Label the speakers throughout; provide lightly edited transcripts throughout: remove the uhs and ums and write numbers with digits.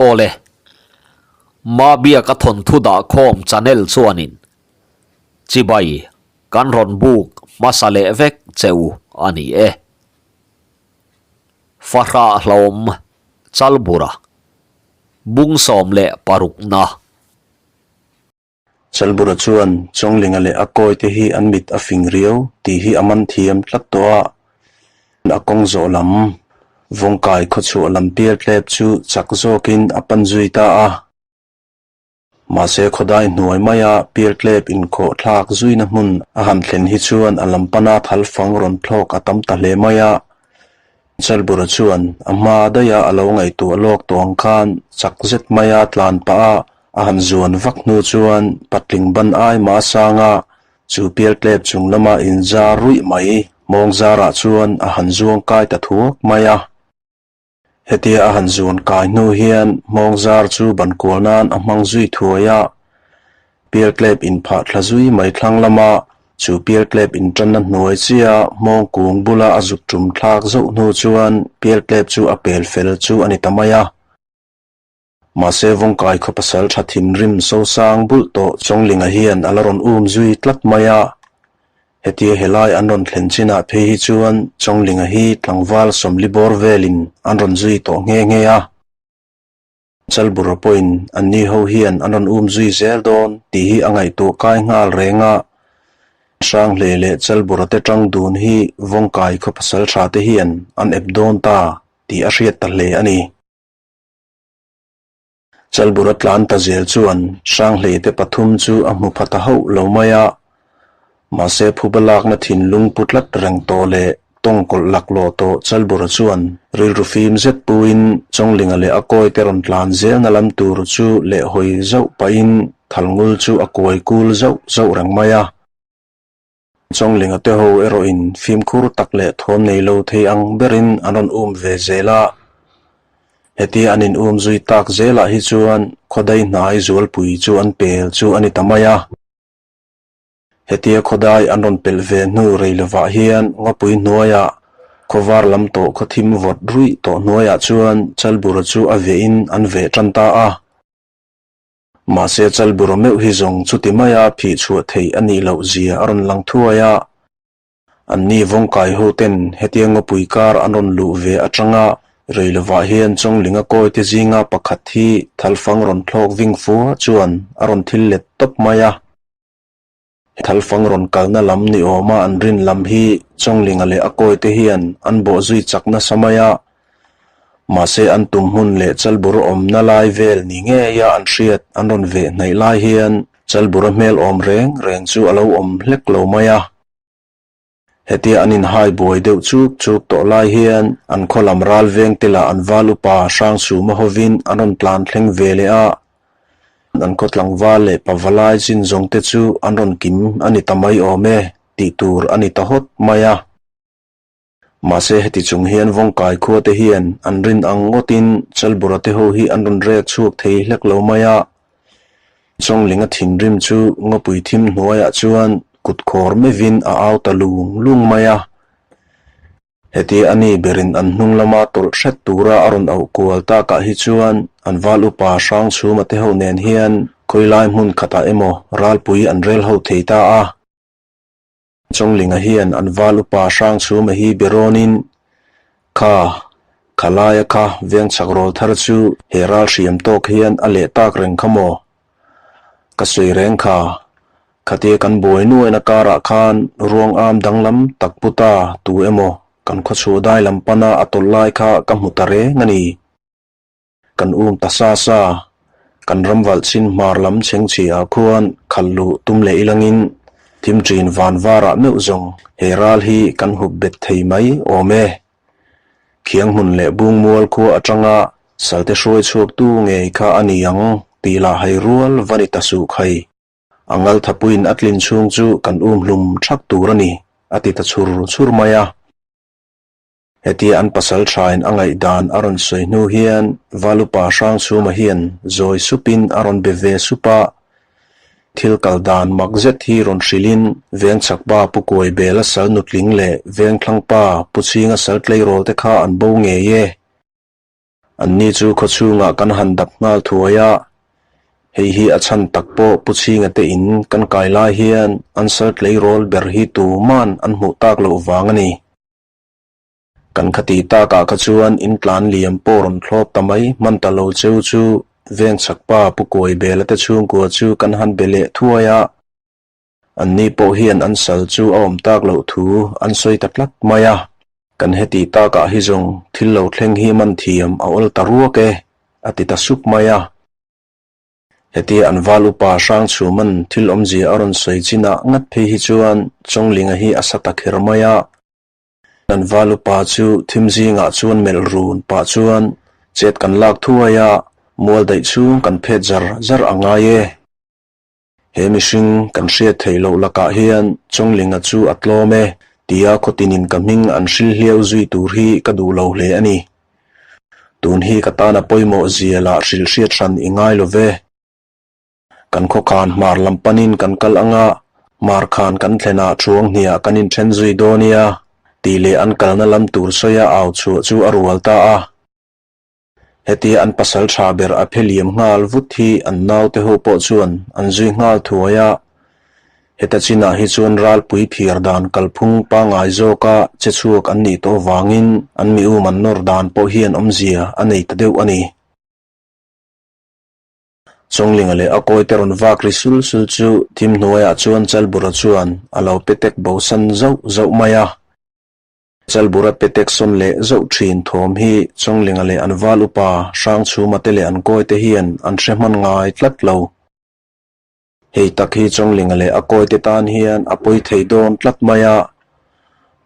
Speaker 1: Awle, Mabiaka thawnthu dahkhawm channel chuanin chibai kan rawn buk hmasa leh vek che u a ni e. Fahrah hlawm Chalbura bung 16 na.
Speaker 2: Chalbura chuan Chawnglinga leh a kawite hi an mit a fing riau tih hi a man thiam tlat tawh a, a kawng zawh lam vawngkai khawchhuah lam pial tlep chu chak zawkin a pan zui ta a. Mahse khawdai hnuai maia pial tlep inkhawh thlak zuina hmun a han thlen hi chuan a lam pana thal fang rawn thlawk a tam ta hle mai a. Chalbura chuan a hma daiha a lo ngaihtuah lawk tawh ang khan chak zet maia tlan pah a A han zuan vak hnu chuan patling ban ai mah a sang a, chu pial tlep chung lama inzar ruih mai mawng zarah chuan a han zuang kai ta thuak mai a. Hetia a han zuan kai hnu hian mawng zar chu ban kual nan a hmang zui thuai a, pial tlep inphah thla zui mai thlang lama chu pial tlep intanna hnuai chiah mawng kung bula a zuk tum thlak zauh hnu chuan pial tlep chu a pel fel chu a ni ta mai a. Mahse Vawngkai khaw pasal tha thinrim sosang bulh tawh Chawnglinga hian a la rawn um zui tlat mai a. Hetia helai an rawn thlen chinah phei hi chuan Chawnglinga hi tlangval sawmli bawr velin an rawn zui tawh nghe nghe a. Chalbura pawhin anni ho hian an rawn um zui zel dawn tih hi a ngaihtuah kai nghal reng a. Hranghleih leh Chalbura te tang dun hi Vawngkai khaw pasal tha te hian an ep dawn ta tih a hriat ta hle a ni. Chalbura tlan ta zel chuan Hranghleite pathum chu a hmu pha ta hauh lo mai a, mahse phuba lakna thinlung pu tlat reng tawh leh tawngkawlh laklawh tawh Chalbura chuan rilru fim zet puin Chawnglinga leh a kawite rawn tlan zelna lam tur chu lehhawi zauh pahin thalngul chu a kuai kul zauh zauh reng mai a. Chawnglinga te ho erawhin fimkhur tak leh thawm nei lo thei ang berin an rawn um ve zel a. Hetia an in um zui tak zelah hi chuan khawdai hnai zualpui chu an pel chu a ni ta mai a. Hetia khawdai an rawn pelh ve hnu rei lovah hian ngawpui hnuaiah khawvar lam tawh khawthim vawt ruih tawh hnuaiah chuan Chalbura chu a vehin an veh tan ta a. Mahse Chalbura meuh hi zawng chuti maia phih chhuah theih a nih loh zia a rawn lang thuai a. Anni vawngkai ho ten hetia ngawpui kar an rawn luh ve atanga rei lovah hian Chawnglinga kawi te zinga pakhat hi thalfang rawn thlawk ving fua chuan a rawn thil let tawp mai a. Thalfang rawn kalna lam ni awma an rin lam hi Chawnglinga leh a kawite hian an bawh zui chak nasa mai a, mahse an tum hmun leh Chalbur awmna lai vel ni ngeia an hriat an rawn veh hnaih lai hian Chalbura hmel awm reng reng chu a lo awm hlek lo mai a. Hetia an inhai buai deuh chuk chuk tawh lai hian an khaw lam ral veng te lah an val upa Hrangchhuma hovin an rawn tlan thleng ve leh a, an khaw tlangval leh pavalai chin zawng te chu an rawn kim a ni ta mai awm e tih tur a ni ta hawt mai a. Mahse heti chung hian Vawngkai khua te hian an rin ang ngawtin Chalbura te ho hi an rawn rek chhuak thei hlek lo mai a, Chawnglinga thinrim chu ngawpui thim hnuaiah chuan kut khawr mevin a au ta lung lung mai a. Heti a ni berin an hnung lama tawlh hret tura a rawn auh kual takah hi chuan an val upa Hrangchhuma te ho nen hian khawilai hmun khatah emaw ralpui an rel ho thei ta a. Chawnglinga hian an val upa Hrangchhuma hi berawnin, Kha, khalaia kha veng chhak rawl thar chu he ral hriam tawk hian a leh tak reng kha maw? Ka sawi reng kha, khatia kan buai nuaina karah khan ruang am danglam tak pu ta tu emaw kan khawchhuah dai lam pana a tawlh lai kha ka hmu ta reng a ni. Kan um ta sa sa, kan ram valh chin hmar lam chheng chhi ah khuan khalh luh tum leh ilangin thim ṭin van varah meuh zawng he ral hi kan hup bet thei mai awm e. Khiang hmun leh bung mual khua atanga salte hruai chhuak tu ngei kha a ni ang tih lah hai rual va ni ta suh khai. A ngal thapuiin a tlin chhung chu kan um hlum thak tur a ni, a ti ta chhur chhur mai a. Hetia an pasal thain a ngaihdan a rawn sawi hnu hian Valupa Hrangchhuma hian zawi supin a rawn be ve sup a, thil kal dan mak zet hi rawn hrilhin Vengchakpa Pu Kuaibela sal nutling leh Vengthlangpa Pu Chhinga sal tleirawl te kha an bo ngei e. Anni chu khawchhungah kan han dap nghal thuai a, hei hi a chhan tak pawh Pu Chhinga te in kan kai lai hian an sal tleirawl ber hi tuman an hmuh tak loh vang a ni. Kan khati takah kha chuan in tlan liam pawh rawn thlawp ta mai hman ta lo cheu chu veng chhak pa Pu Kuai Bela te chhungkua chu kan han be leh thuai a. Anni pawh hian an sal chu a awm tak loh thu an sawi ta tlat mai a. Kan heti takah hi zawng thil lo thleng hi man thiam a awl ta ruak e, a ti ta sup mai a. Hetia an val upa Hrangchhuman thil awmzia a rawn sawi chinah ngat phei hi chuan Chawnglinga hi a sa ta kher mai a. An val upa chu thim zingah chuan melh run pah chuan chet kan lak thuai a, mual daih chhung kan phet zar zar a ngai e. He mihring kan hriat theih loh lakah hian Chawnglinga chu a tlawm e tia khawtinin ka hming an hril hliau zui tur hi ka duh lo hle a ni. Tun hi ka tana pawimawh zia lah hrilh hriat hran i ngai lo ve. Kan khawkhan hmar lam panin kan kal anga hmar khan kan thlenah thuang hniah kan inthen zui dawn nia tih leh an kalna lam tur sawia au chhuah chu a rual ta a. Hetia an pasal tha ber a phe liam nghal vut hi an naute ho pawh chuan an zui nghal thuai a. Heta chinah hi chuan ralpui phiar dan kalphung pangngai zawka che chhuak an nih tawh vangin an mi um an nawr dan pawh hian awmzia a nei ta deuh a ni. Chawnglinga leh a kawite rawn vak ri sul sul chu thim hnuaiah chuan Chalbura chuan a lo pe tek bosan zauh zauh mai a. Chalbura petek sawn leh zauh thin thawm hi Chawnglinga leh an val upa Hrangchhuma te leh an kawi te hian an hre hman ngai tlat lo. Hei tak hi Chawnglinga leh a kawi te tan hian a pawi thei dawn tlat mai a.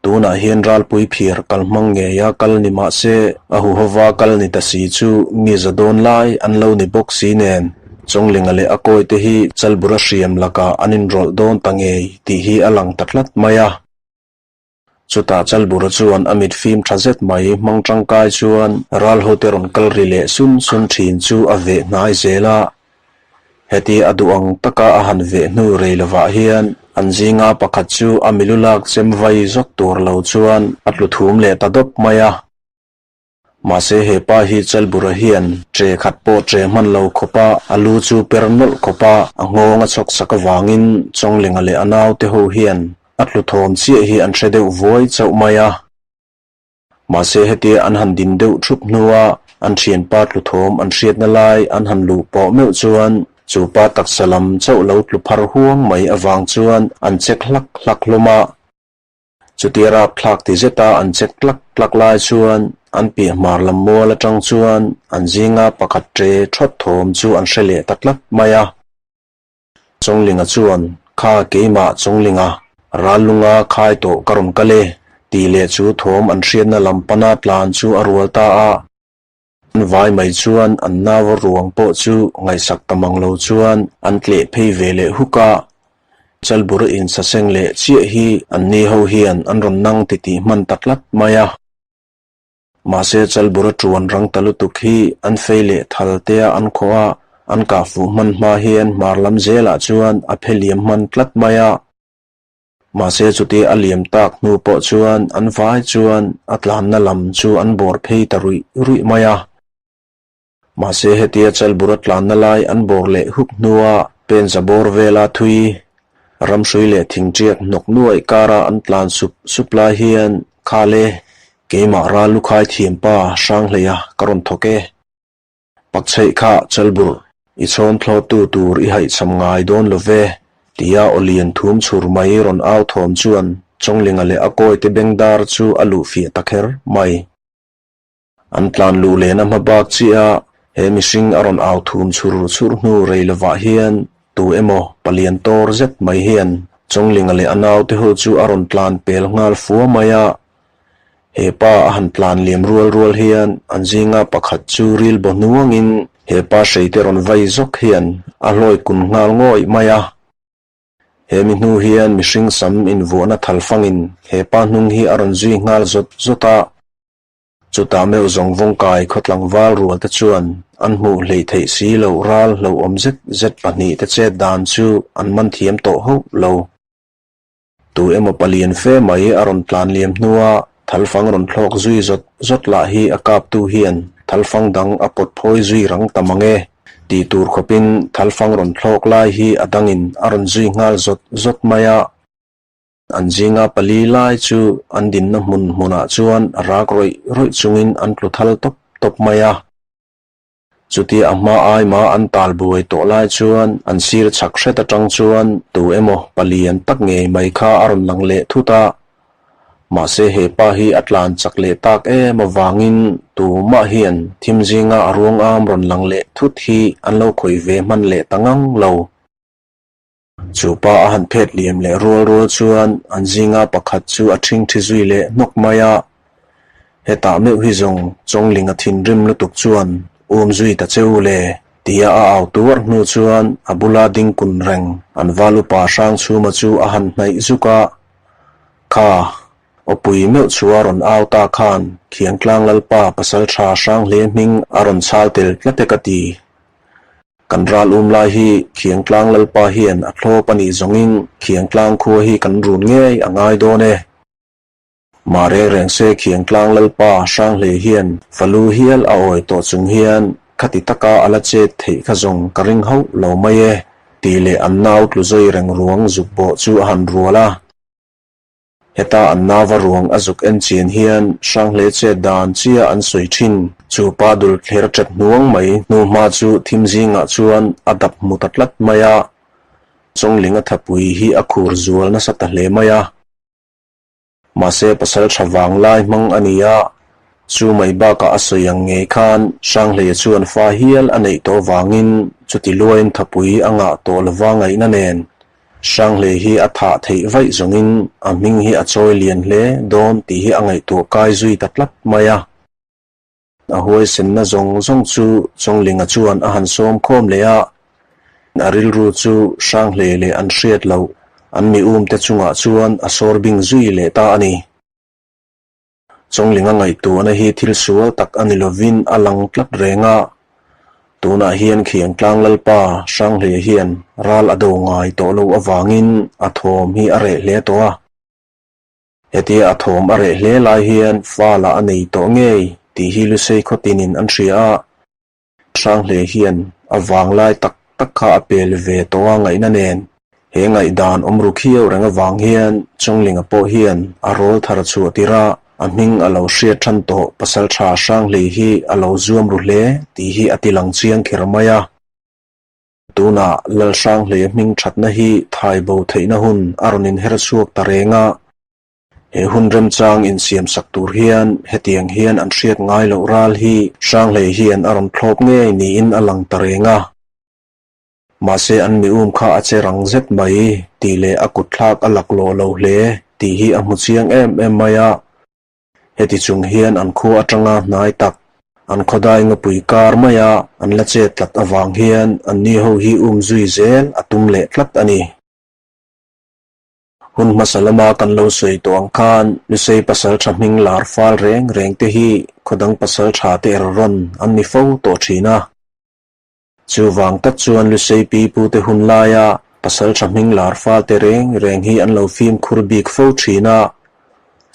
Speaker 2: Tunah hian ralpui phiar kal hmang ngeia kal ni mah se a huhova kal ni ta si chu mi za dawn lai an lo ni bawk si nen Chawnglinga leh a kawi te hi Chalbura hriam lakah an inrawlh dawn ta ngei tih hi a lang ta tlat mai a. Chutah Chalbura chuan a mit fim tha zet mai hmang tangkai chuan ral hote rawn kal ri leh sun sun thin chu a veh hnai zel a. Heti a duh ang taka a han veh hnu rei lovah hian an zinga pakhat chu a milu lak chem vai zawk tur lo chuan a tlu thum leh ta dawp mai a. Mahse he pa hi Chalbura hian tre khat pawh tre hman lo khawpa a lu chu per nawlh khawpa a nghawng a chhawk sak avangin Chawnglinga leh a naute ho hian a tlu thawm chiah hi an hre deuh vuai chauh mai a. Mahse hetia an han din deuh thup hnua an thianpa tlu thawm an hriatna lai an han luh pawh meuh chuan chu pa taksa lam chauh lo tlu phar huang mai avang chuan an chek hlak hlak hlawm a. Chutia rapthlak ti zeta an chek tlak tlak lai chuan an piah hmar lam mual atang chuan an zinga pakhat ṭe ṭhawt thawm chu an hre leh ta tlat mai a. Chawnglinga chuan, Kha keimah Chawnglinga, ral lunga khai tawh ka rawn kal e, tih leh chu thawm an hriatna lam pana tlan chu a rual ta a. An vai mai chuan an nau ruang pawh chu ngaihsak ta mang lo chuan an tleh phei ve leh huk a. Chalbur insaseng leh chiah hi an ni ho hian an rawn nang titih hman ta tlat mai a. Mahse Chalbur a tuan rang ta lutuk hi an fei leh thal te a an khawh a, an kah fuh hman hma hian hmar lam zelah chuan a phe liam hman tlat mai a. Mahse chuti a liam tak hnu pawh chuan an vai chuan a tlanna lam chu an bawr phei ta ruih ruih mai a. Mahse hetia Chalbura tlanna lai an bawr leh huk hnua pen za bawr vela thui ramhrui leh thingṭiak hnawk nuaih kara an tlan sup sup lai hian Khale, keimah ral lukhai thiampa Hranghleia ka rawn thawk e. Pakchheih kha Chalbur, i chhawn thlawttu tur i haihchham ngai dawn lo ve, tia aw lian thum chhur mai rawn au thawm chuan Chawnglinga leh a kawite bengdar chu a luh fiah ta kher mai. An tlan luh lehna hma bak chiah a, he mihring a rawn au thum chhur chhur hnu rei lovah hian tu emaw palian tawr zet mai hian Chawnglinga leh a naute ho chu a rawn tlan pel nghal fua mai a, He pa a han tlan liam rual rual hian an zinga pakhat chu ril baw hnuangin he pa hreite rawn vai zawk hian a hlawi kun nghal ngawih mai a. He mi hnu hian mihring sam invuahna thal fangin he pa hnung hi a rawn zui nghal zawt zawt a. Chutah meuh zawng vawngkai khaw tlangval rual te chuan an hmuh hleih theih si loh ral hlauhawm zet zet pahnihte chet dan chu an man thiam tawh hauh lo. Tu emaw palian fe mai a rawn tlan liam hnua Thalfang rawn thlawk zui zawt zawt lah hi a kaptu hian thalfang dang a pawt phawi zui rang ta mang e tih tur khawpin thalfang rawn thlawk lai hi a dangin a rawn zui nghal zawt zawt mai a. An zinga pali lai chu an dinna hmun hmunah chuan rak rawih rawih chungin an tlu thal tawp tawp mai a. Chutia a hma aima an tal buai tawh lai chuan an sir chhak hret atang chuan tu emaw palian tak ngei mai kha a rawn lang leh thut a. Mahse he pa hi a tlan chak leh tak em avangin tumah hian thim zinga a ruang am rawn lang leh thut hi an lo khawih ve hman leh ta ngang lo. Chu pa a han phet liam leh rual rual chuan an zinga pakhat chu a ṭhingṭhi zui leh hnawk mai a. Hetah meuh hi zawng Chawnglinga thinrim lutuk chuan um zui ta che u le tia a au tuar hnu chuan a bula ding kun reng an val upa Hrangchhuma chu a han hnaih zuk a. Kha, awpui meuh chu a rawn au ta khan Khiangtlang Lalpa Pasalṭha Hranghle hming a rawn chhal tel tlat e ka ti. Kan ral um lai hi Khiangtlang Lalpa hian a thlawp a nih zawngin Khiangtlang khua hi kan run ngei a ngai dawn e. Mah reng reng se Khiangtlang Lalpa Hranghlei hian falu hial a awi tawh chung hian khati taka a la chet theih kha zawng ka ring hauh lo mai e tih leh an nau tlu zui reng ruang zuk bawh chu a han rual a. Heta an nauva ruang a zuk en chian hian Hranghle chet dan chia an sawi thin. Chu pa dul thler ṭep hnuang mai hnu hma chu thim zingah chuan a dap hmu ta tlat mai a. Chawnglinga thapui hi a khur zual nasa ta hle mai a. Mahse pasal tha vang lai hmang a ni a, chu mai bakah a sawi ang ngei khan Hranghleia chuan fa hial a neih tawh vangin chuti luain thapui a ngah tawh lova ngaihna nen Hranghleia hi a thah theih vaih zawngin a hming hi a chawi lian hle dawn tih hi a ngaihtuah kai zui ta tlat mai a. A huaisenna zawng zawng chu Chawnglinga chuan a han sawm khawm leh a, a rilru chu Hranghleia leh an hriat loh an mi umte chungah chuan a sawr bing zui leh ta a ni. Chawnglinga ngaihtuahna hi thil sual tak a ni lovin a lang tlat reng a, tunah hian Khiangtlang Lalpa Hranghleia hian ral a do ngai tawh loh avangin a thawm hi a reh hle tawh a. Hetia a thawm a reh hle lai hian fa lah a nei tawh ngei tih hi Lusei khawtinin an hria a, Hranghle hian a vanglai tak tak kha a pel ve tawh a ngaihna nen. He ngaihdan awm ru khiau reng avang hian Chawnglinga pawh hian a rawl thar chhuah tirh a, a hming a lo hriat than tawh Pasaltha Hranghlei hi a lo zuam ru hle tih hi a ti lang chiang kher mai a. Tunah Lalhranghleia hming thatna hi thai bo theihna hun a rawn inher chhuak ta reng a. He hun remchang insiam sak tur hian hetiang hian an hriat ngai loh ral hi Hranghlei hian a rawn thlawp ngei niin a lang ta reng a. Mahse an mi um kha a che rang zet mai tih leh a kut thlak a laklawh lo hle tih hi a hmu chiang em em mai a. Heti chung hian an khua atanga hnai tak, an khawdai ngapui kar maia an la chet tlat avang hian anni ho hi um zui zel a tum leh tlat a ni. Hun hmasa lama kan lo sawi tawh ang khan Lusei pasal tha hming lar fal reng reng te hi khaw dang pasal tha te er rawn an ni fo tawh thin a. Chuvang tak chuan Lusei pi pu te hun laia pasal tha hming lar fal te reng reng hi an lo fimkhur bik fo thin a.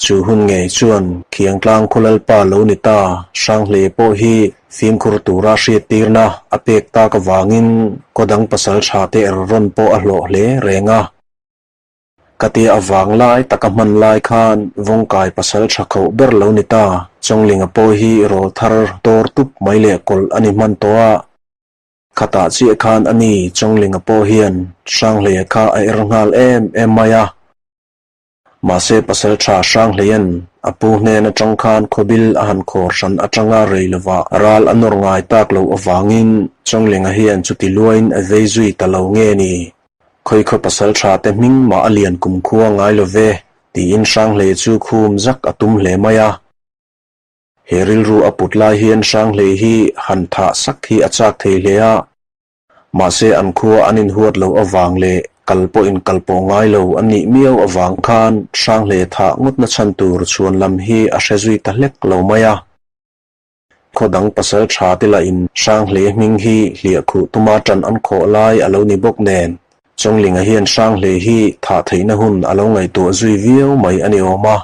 Speaker 2: Chu hun ngei chuan Khiangtlang khaw Lalpa lo ni ta Hranghle pawh hi fimkhur tura hriattirna a pek tak avangin khaw dang pasal tha te er rawn pawh a hlawh hle reng a. Ka tia a vang lai taka hman lai khan Vawngkai pasal tha khoh ber lo ni ta. Chawnglinga pawh hi rawl thar tawr tup mai leh kawlh a ni hman tawh a. Khatah chiah khan a ni Chawnglinga pawh hian Hranghleia kha a er nghal em em mai a. Mahse pasal tha Hranghleia'n a pu hnen atang khan khawbil a han khawr hran atanga rei lovah ral a nawr ngai tak loh avangin Chawnglinga hian chuti luain a vei zui ta lo nge ni? Khawikhaw pasal tha te hming mah a lian kum khua ngai lo ve, tiin Hranghlei chu khum zak a tum hle mai a. He rilru a put lai hian Hranghlei hi han thah sak hi a chak thei hle a. Mahse an khua an inhuat loh avang leh kal pawh inkal pawh ngai lo an nih miau avang khan Hranghlei thah ngawtna chhan tur chhuan lam hi a hre zui ta hlek lo mai a. Khaw dang pasal tha te lahin Hranghlei hming hi hliah khuh tuma tan an khawh lai a lo ni bawk nen, Chawnglinga hian Hranghlei hi thah theihna hun a lo ngaihtuah zui viau mai a ni awm a.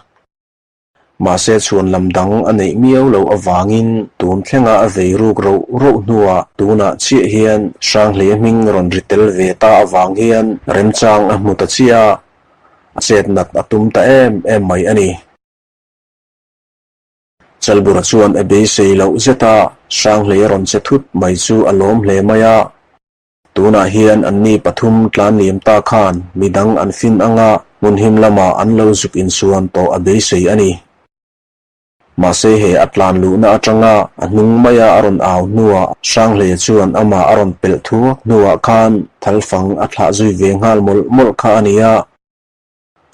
Speaker 2: Mahse chhuan lam dang a neih miau loh avangin tun thlenga a vei ruk roh roh hnuah tunah chiah hian Hranghleia hming rawn ri tel ve ta avang hian remchang a hmu ta chiah a, a chet nat a tum ta em em mai a ni. Chalbura chuan a beisei loh zet a, Hranghleia rawn che thut mai chu a lawm hle mai a. Tunah hian anni pathum tlan liam ta khan midang an fin anga hmun him lamah an lo zuk insuan tawh a beisei a ni. Mahse he a tlan luhna atanga a hnung maia a rawn au hnuah Hranghleia chuan amah a rawn pelh thuak hnuah khan thalfang a thlah zui ve nghal mawlh mawlh kha a ni a.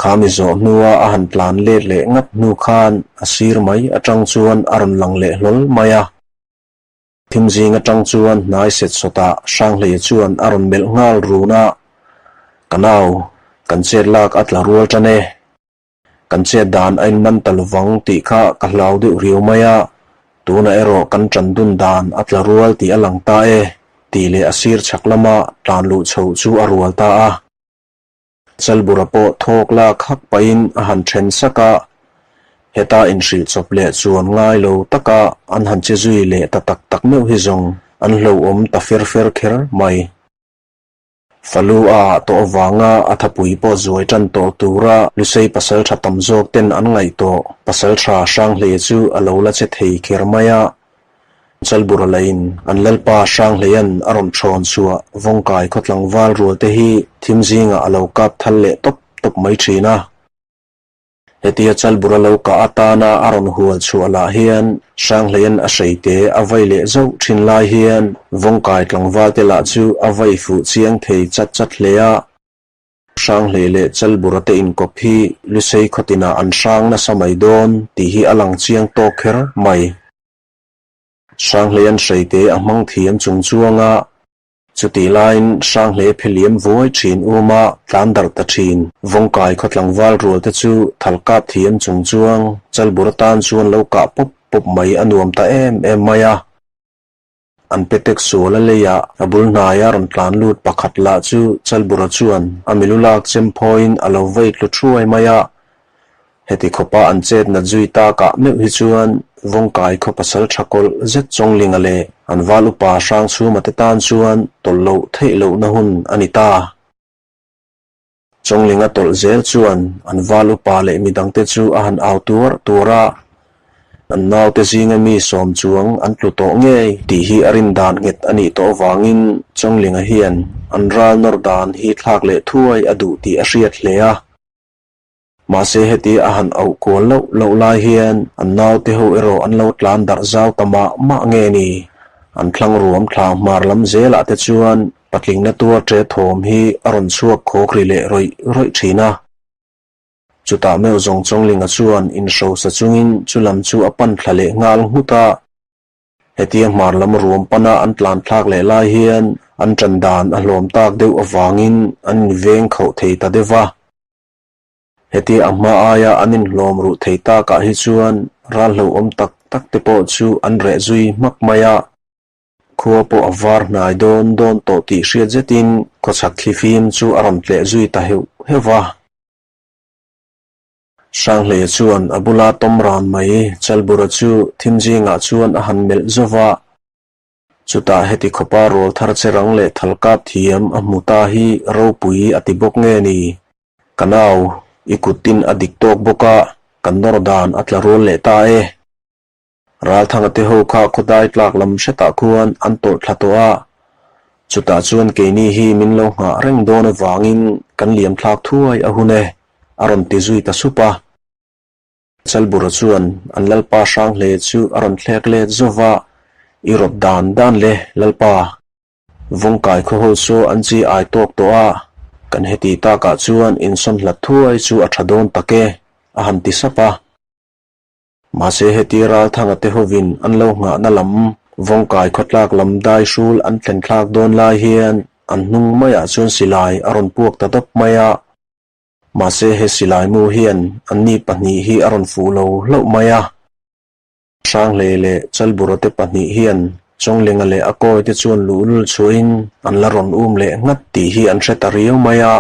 Speaker 2: Kha mi zawh hnua a han tlan let leh ngat hnu khan a sir mai atang chuan a rawn lang leh hlawl mai a. Thim zing atang chuan hnai set sawtah Hranghleia chuan a rawn melh nghal run a, Ka nau, kan chet lak a tla rual tan e. Kan chet dan a inman ta lovang tih kha ka hlau deuh riau mai a, tunah erawh kan tan dun dan a tla rual tih a lang ta e, tih leh a sir chhak lama tlan luh chhoh chu a rual ta a. Chalbura pawh thawk lak hak pahin a han then sak a, heta inhrilh chawp leh chuan ngai lo taka an han che zui leh ta tak tak meuh hi zawng an hlauhawm ta fer fer kher mai. Falu a ah tawh avanga a thapui pawh zuai tan tawh tura Lusei pasaltha tam zawk ten an ngaih tawh pasaltha Hranghleia chu a lo la che thei kher mai a, Chalbura lahin an Lalpa Hranghleia'n a rawn thawn chhuah Vawngkai khaw tlangval rual te hi thim zingah a lo kap thal leh tawp tawp mai thin a. Hetia Chalbura lo kah atana a rawn hual chhuah lah hian Hranghleia'n a hreite a vai leh zauh thin lai hian Vawngkai tlangval te lah chu a vai fuh chiang thei chat chat hle a. Hranghleih leh Chalbura te inkawp hi Lusei khawtinah an hrang nasa mai dawn tih hi a lang chiang tawk kher mai. Hranghleian hreite a hmang thiam chung chuang a, chutih laiin Hranghlei pheliam vuai thin uma tlan darh ta thin. Vawngkai khaw tlangval rual te chu thal kap thiam chung chuang Chalbura tan chuan lo kah pawp pawp mai a nuam ta em em mai a. An petek sual a leiah a bul hnaia rawn tlan lut pakhat lah chu Chalbura chuan a milu lak chem phawiin a lo vei tlu thuai mai a. Heti khawpa an chet nat zui takah meuh hi chuan Vawngkai khaw pasal tha kawlh zet Chawnglinga leh an val upa Hrangchhuma te tan chuan tawlh loh theih lohna hun a ni ta. Chawnglinga tawlh zel chuan an val upa leh midangte chu a han au tuar tuar a, an naute zinga mi sawm chuang an tlu tawh ngei tih hi a rin dan nghet a nih tawh avangin Chawnglinga hian an ral nawr dan hi thlak leh thuai a duh tih a hriat hle a. Mahse heti a han auh kual loh loh lai hian an naute ho erawh an lo tlan darh zau ta mah mah nge ni? An thlang ruam thla hmar lam zelah te chuan patlingna tuar ṭe thawm hi a rawn chhuak khawk ri leh rawih rawih ṭhin a. Chutah meuh zawng Chawnglinga chuan inhrosa chungin chu lam chu a pan thla leh nghal nghut a. Hetia hmar lam ruam pana an tlan thlak leh lai hian an ṭan dan a hlawm tak deuh avangin an inveng khauh thei ta deuh va. Hetia a hma aia an inhlawm ruh thei takah hi chuan ral hlauhawm tak tak te pawh chu an reh zui hmak mai a. Khua pawh a var hnai dawn dawn tawh tih hriat zetin khawchhak thlifim chu a rawn tleh zui ta heuh heuh va. Hranghleia chuan a bula tawm ran mai Chalbura chu thim zingah chuan a han melh zauh va. Chutah heti khawpa rawl thar che rang leh thal kap thiam a hmu ta hi ropui a ti bawk nge ni? Ka nau, i kuttin a dik tawk bawk a, kan nawr dan a tla rual leh ta e. Ralthanga te ho kha khawdai tlak lam hretah khuan an tawlh thla tawh a, chutah chuan keini hi min lo nghah reng dawn avangin kan liam thlak thuai a hun e, a rawn ti zui ta sup a. Chalbura chuan an Lalpa Hranghle chu a rawn thlek let zauh va, I rawt dan dan le, Lalpa. Vawngkai khaw ho chu an chi ai tawk tawh a, kan heti takah chuan insawn hlat thuai chu a tha dawn tak e, a han ti sap a. Mahse heti Ralthanga te hovin an lo nghahna lam Vawngkai khawtlak lam dai hrul an thlen thlak dawn lai hian an hnung maiah chuan silai a rawn puak ta dawp mai a. Mahse he silai mu hian anni pahnih hi a rawn fuh lo hlauh mai a. Hranghleih leh Chalbura te pahnih hian Chawnglinga leh a kawi te chuan luhlul chhuahin an la rawn um leh nghat tih hi an hre ta riau mai a.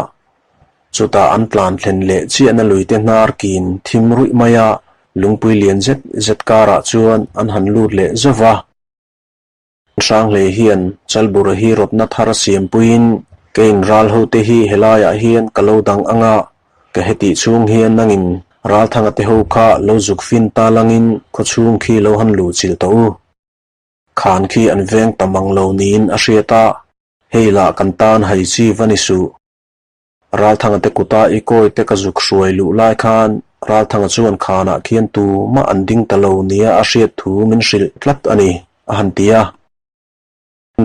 Speaker 2: Chutah an tlan thlen leh chiahna luite hnar kin thim ruih mai a. Lungpui lian zet zet karah chuan an han lut leh zauh va. Hranghlei hian Chalbura hi rawtna thar a siampuiin keiin ral hote hi helaiah hian ka lo dang ang a, ka hetih chhung hian nangin Ralthanga te ho kha lo zuk fin ta langin khawchhung khi lo han luhchilh tawh u. Khan khi an veng ta mang lo niin a hriat a, hei lah kan tan hai chi va ni suh. Ralthanga te kuta i kawi te ka zuk hruai luh lai khan Ralthanga chuan khanah khian tumah an ding ta lo nia a hriat thu min hrilh tlat a ni, a han ti a.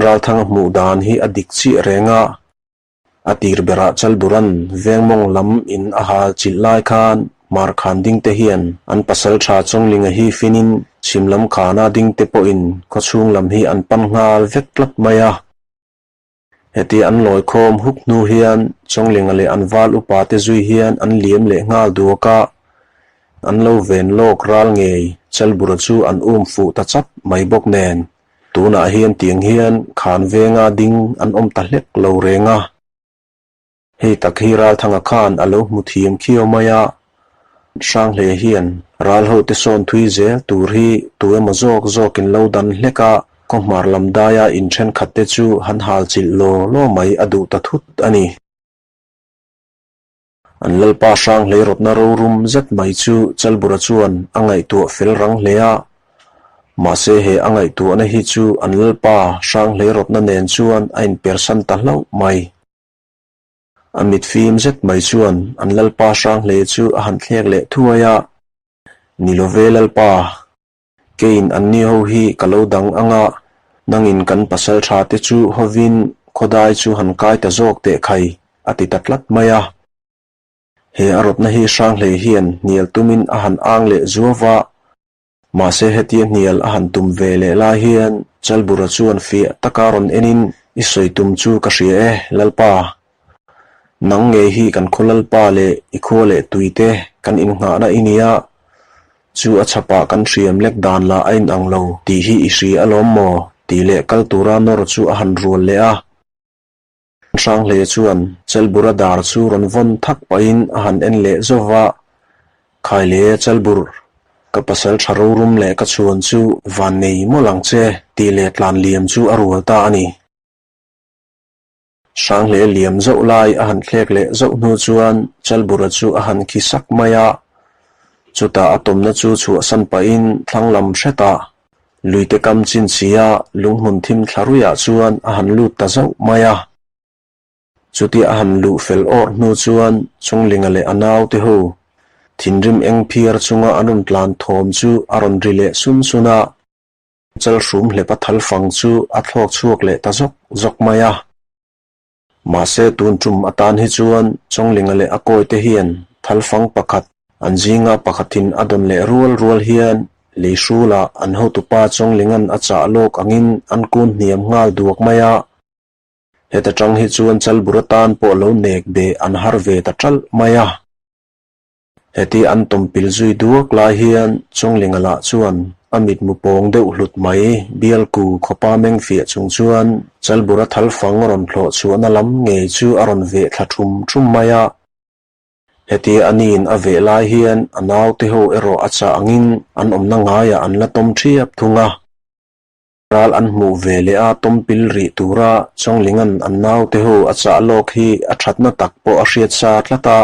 Speaker 2: Ralthanga hmuh dan hi a dik chiah reng a, a tir berah Chalburan vengmawng lam in a hal chilh lai khan Hmarkhan ding te hian an pasal tha Chawnglinga hi finin chhim lam khana ding te pawhin khawchhung lam hi an pan nghal vek tlat mai a. Heti an lawi khawm huk hnu hian Chawnglinga leh an val upa te zui hian an liam leh nghal duak a, an lo ven lawk ral ngei Chalbura chu an um fuh ta chap mai bawk nen tunah hian tiang hian khan venga ding an awm ta hlek lo reng a. Hei tak hi Ralthanga khan a lo hmu thiam khiau mai a, Hranghlei hian ral hote sawn thui zel tur hi tu emaw zawk zawkin lo dan hlek a, khawhmar lam daia in thenkhatte chu han hal chilh law law mai a duh ta thut a ni. An Lalpa Hranghlei rawtna rorum zet mai chu Chalbura chuan a ngaihtuah fel rang hle a, mahse he a ngaihtuahna hi chu an Lalpa Hranghlei rawtna nen chuan a inpersan ta hlauh mai. A mit fim zet mai chuan an Lalpa Hranghlei chu a han thlek leh thuai a, Ni lo ve Lalpa, keiin anni ho hi ka lo dang ang a, nangin kan pasal tha te chu hovin khawdai chu han kai ta zawk teh khai, a ti ta tlat mai a. He a rawtna hi Hranghlei hian hnial tumin a han ang leh zuau a, Mahse hetia hnial a han tum ve leh lai hian Chalbura chuan fiah taka rawn enin, I sawi tum chu ka hria e, Lalpa. Nang ngei hi kan khaw Lalpa leh i khua leh tuite kan innghahna i nia, chu a chhapah kan hriam lek dan lah a inang lo tih hi i hria alawm maw? tih leh kal tura nawr chu a han rual leh a. Hranghlei chuan Chalbura dar chu rawn vawn thak pahin a han en leh zauh va, Khaile Chalbur, ka pasal tha rorum leh ka chhuan chu van nei mawlh ang che tih leh tlan liam chu a rual ta a ni. Hranghlei liam zauh lai a han thlek leh zauh hnu chuan Chalbura chu a han khi sak mai a, chutah a tawmna chu chhuahsan pahin thlang lam hretah Luite kam chin sia lunghmun thim thla ruiah chuan a han lut ta zauh mai a. Chutia a han luh fel awrh hnu chuan Chunglinga leh a naute ho thinrim eng phiar chunga an rawn tlan thawm chu a rawn ri leh sun sun a, chalhrum hlepa thal fang chu a thlawk chhuak leh ta zawk zawk mai a. Mahse tun tum atan hi chuan Chawnglinga leh a kawite hian thalfang pakhat an zinga pakhatin a dawn leh rual rual hian lei hrulah an hotupa Chawnglinga'n a chah lawk angin an kun hniam nghal duak mai a. Heta tang hi chuan Chalbur atan pawh lo nek be an har ve ta ṭalh mai a. Heti an tawmpil zui duak lai hian Chawnglinga lah chuan a mitmu pawng deuh hlut mai bialku khawpa meng fiah chung chuan Chalbura thal fang rawn thlawh chhuahna lam ngei chu a rawn veh thla thum thum mai a. Heti a niin a veh lai hian a naute ho erawh a chah angin an awmna ngaiah an la tawm thiap thung a. Ral an hmuh ve leh a tawmpil rih tura Chawnglinga'n an naute ho a chah lawk hi a thatna tak pawh a hriat sa tlat a.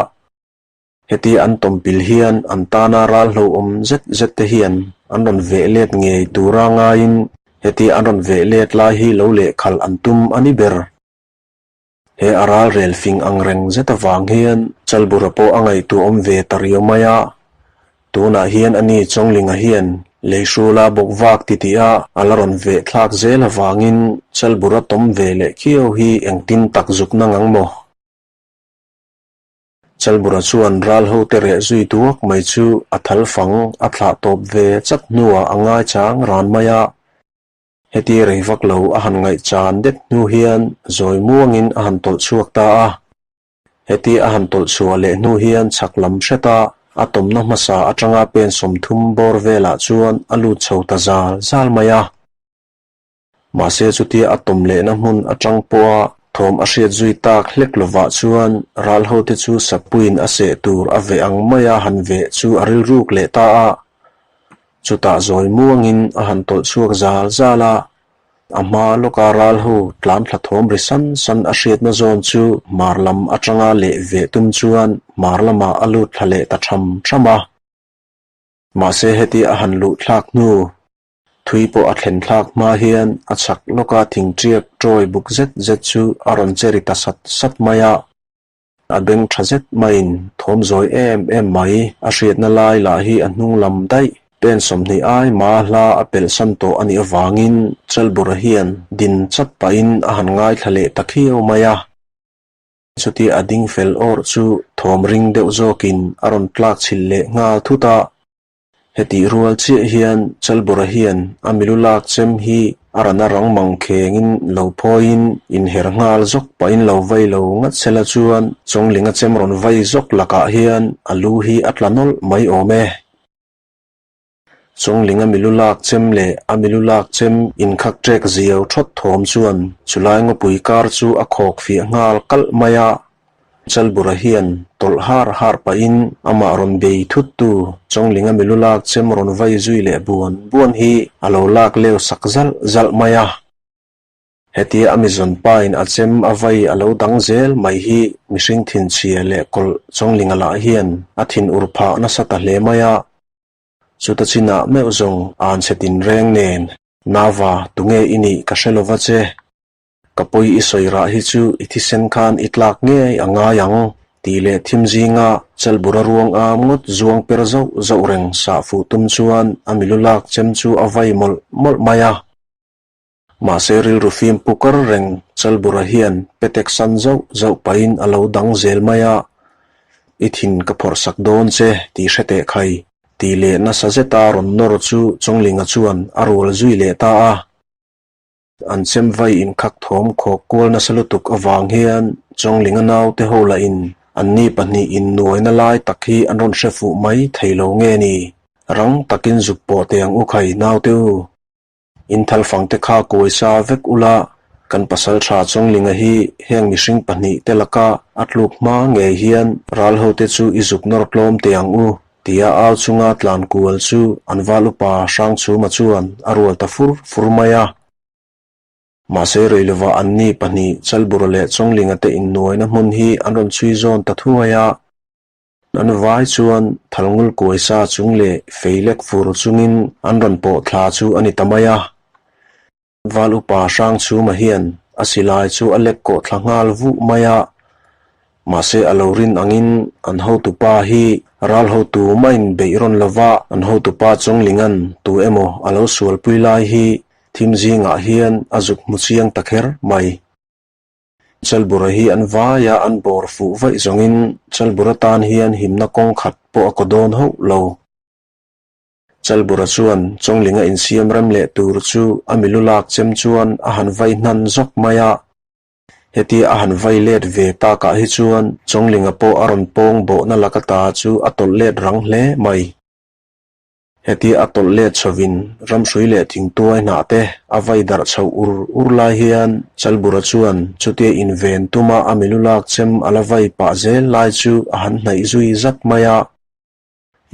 Speaker 2: Heti an tawmpil hian an tana ral hlauhawm zet zet te hian an rawn veh let ngei tura ngaiin heti an rawn veh let lai hi lo lehkhalh an tum a ni ber. He a ral rel fing ang reng zet avang hian Chalbura pawh a ngaihtuahawm ve ta riau mai a. Tunah hian ani Chawnglinga hian leihrula bawk vak titih a a la rawn veh thlak zel avangin Chalbura tawm ve leh khiau hi engtin tak zuk na ngang maw? Chalbura chuan ral hote reh zui duak mai chu a thal fang a thlah tawp ve chat hnuah a ngaichang ran mai a. Heti rei vak lo a han ngaihchan det hnu hian zawi muangin a han tawlh chhuak ta a. Heti a han tawlh chhuah leh hnu hian chhak lam hreta a tawmna hmasa atanga pen 30 bawr velah chuan a lut chho ta zal zal mai a. Mahse chutia a tawm lehna hmun atang pawha thawm a hriat zui tak hlek lovah chuan ral hote chu sapuiin a seh tur a veh ang maia han veh chu a rilruk leh ta a. Chutah zawi muangin a han tawlh chhuak zal zal a, a hma lawka ral ho tlan thla thawm ri san san a hriatna zawn chu hmar lam atanga leh ve tum chuan hmar lamah a lut thla leh ta tham tham a. Mahse heti a han luh thlak hnu, thui pawh a thlen thlak hma hian a chhak lawka thingṭiak ṭawi buk zet zet chu a rawn che ri ta sat sat mai a. A beng tha zet maiin thawm zawi em em mai a hriatna lai lah hi a hnung lam daih. Pen 20 ai ma hla a pelh san tawh a nih avangin Chalbura hian din chat pahin a han ngaithla leh ta khiau mai a. Chutia a ding fel awrh chu thawm ring deuh zawkin a rawn tlak chhilh leh nghal thut a. Hetih rual chiah hian Chalbura hian a milu lak chem hi a rana rang mang khengin lo phawiin inher nghal zawk pahin lo vai lo ngat sela chuan Chawnglinga chem rawn vai zawk lakah hian a lu hi a tla nawlh mai awm e. Chawnglinga milu lak chem leh a milu lak chem inkhak ṭek ziau ṭhawt thawm chuan chulai ngawpui kar chu a khawk fiah nghal kalh mai a. Chalbura hian tawlh har har pahin amah rawn bei thuttu Chawnglinga milu lak chem rawn vai zui leh buan buan hi a lo lak leu sak zalh zalh mai a. Hetia a mizawn pain a chem a vai a lo dang zel mai hi mihring thinchhia leh kawlh Chawnglinga lah hian a thin ur phah nasa ta hle mai a. Chuta chinah meuh zawng an chhe tinreng nen, Nava, tunge i nih ka hre lova che. Ka pawi i sawi rah hi chu i thisen khan i tlak ngei a ngai ang, tih leh thim zinga Chalbura ruang am ngawt zuang per zauh zauh reng sah fuh tum chuan a milu lak chem chu a vai mawlh mawlh mai a. Mahse rilru fim pu kar reng Chalbura hian petek san zauh zauh pahin a lo dang zel mai a, I thin ka phawrh sak dawn che tih hre teh khai, tih leh nasa zeta rawn nawr chu Chawnglinga chuan a rual zui leh ta a. An chem vai inkhak thawm khawk kual nasa lutuk avang hian Chawnglinga naute ho lahin anni pahnih innuaina lai tak hi an rawn hre fuh mai thei lo nge ni? Rang takin zuk pawh teh ang u khai naute u. Inthal fangte kha kuai sa vek ula, kan pasal tha Chawnglinga hi heng mihring pahnih te laka a tluk hma ngei hian ral hote chu i zuk nawr tlawm teh ang u, tia au chunga tlan kual chu an val upa Hrangchhuma chuan a rual ta fur fur mai a. Mahse Reilova anni pahnih Chalbura leh Chawnglinga te innuaina hmun hi an rawn chhui zawn ta thuai a. An vai chuan thalngul kuai sa chung leh fei lek fur chungin an rawn pawh thla chu a ni ta mai a. Val upa Hrangchhuma hian a silai chu a lek kawh thla nghal vuh mai a. Mahse a lo rin angin an hotupa hi ral hotu maiin beih rawn lova an hotupa Chawnglinga'n tu emaw a lo sualpui lai hi thim zingah hian a zuk hmu chiang ta kher mai. Chalbura hi an vai a, an bawr fuh vaih zawngin Chalbura tan hian himna kawng khat pawh a kaw dawn hauh lo. Chalbura chuan Chawnglinga insiam rem leh tur chu a milu lak chem chuan a han vai hnan zawk mai a. Hetia a han vai let ve takah hi chuan Chawnglinga pawh a rawn pawng bawhna laka ta chu a tawlh let rang hle mai. Hetia a tawlh let chhovin ramhrui leh thingtuai hnah te a vai darh chhoh ur ur lai hian Chalbura chuan chutia inven tuma a milu lak chem a la vai pah zel lai chu a han hnaih zui zat mai a.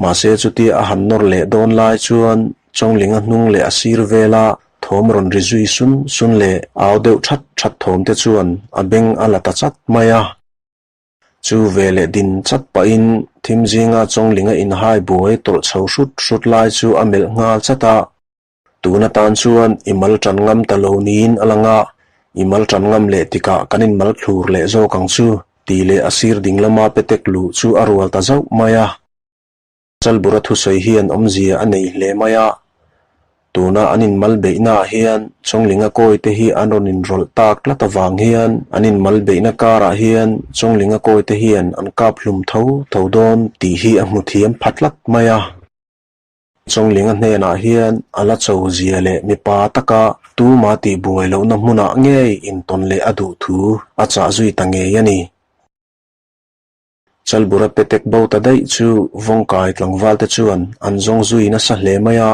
Speaker 2: Mahse chutia a han nawr leh dawn lai chuan Chawnglinga hnung leh a sir vela thawm rawn ri zui sun sun leh au deuh that that thawm te chuan a beng a la ta chat mai a. Chu veleh din chat pahin thim zinga Chawnglinga inhai buai tawlh chho hrut hrut lai chu a melh nghal chat a. Tun atan chuan i mal tan ngam ta lo niin a lang a, i mal tan ngam leh tikah kan inmal thlur leh zawk ang chu, tih leh a sir ding lama petek luh chu a rual ta zauh mai a. Chalbura thusawi hian awmzia a nei hle mai a, tuna an inmal beihnaah hian Chawnglinga kawi te hi an rawn inrawlh tak tlat avang hian an inmal beihna karah hian Chawnglinga kawi te hian an kap hlum tho tho dawn tih hi a hmu thiam pha tlat mai a. Chawnglinga hnenah hian a la cho zia leh mipa taka tuma tih buai lohna hmunah ngei intawn leh a duh thu a chah zui ta ngei a ni. Chalbura petek bo ta daih chu vawngkai tlangval te chuan an zawng zui nasa hle mai a.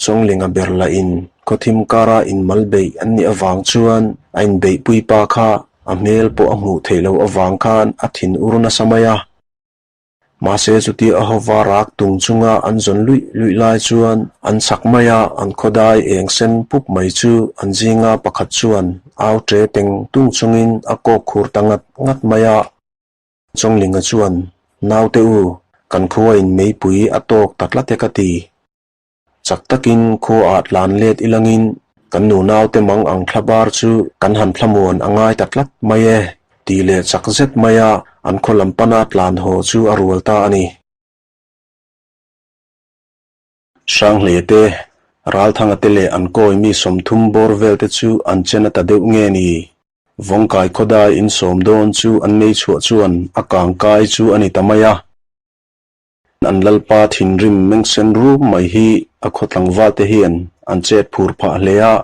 Speaker 2: Chawnglinga ber lahin khawthim kara inmal beih an nih avang chuan a inbeihpui pa kha a hmel pawh a hmuh theih loh avang khan a thin ur nasa mai a. Mahse chutia a hova rak tung chunga an zawn luih luih lai chuan an chak mai a, an khawdai eng sen pup mai chu an zinga pakhat chuan au ṭe teng tung chungin a kawk khur ta ngat ngat mai a. Chawnglinga chuan, Naute u, kan khuain meipui a tawk ta tlat e ka ti. Chak takin khua ah tlan let ilangin kan nunaute mang ang thla bar chu kan han thlamuan a ngai ta tlat mai e, tih leh chak zet maia an khaw lam pana tlan haw chu a rual ta a ni. Hranghleia te, Ralthanga te leh an kawi mi 30 bawr vel te chu an chen a ta deuh nge ni? Vawngkai khawdai insawm dawn chu an nei chhuah chuan a kangkai chu a ni ta mai a. An lalpa thinrim mengsen rum mai hi a khaw tlangval te hian an chet phur phah hle a.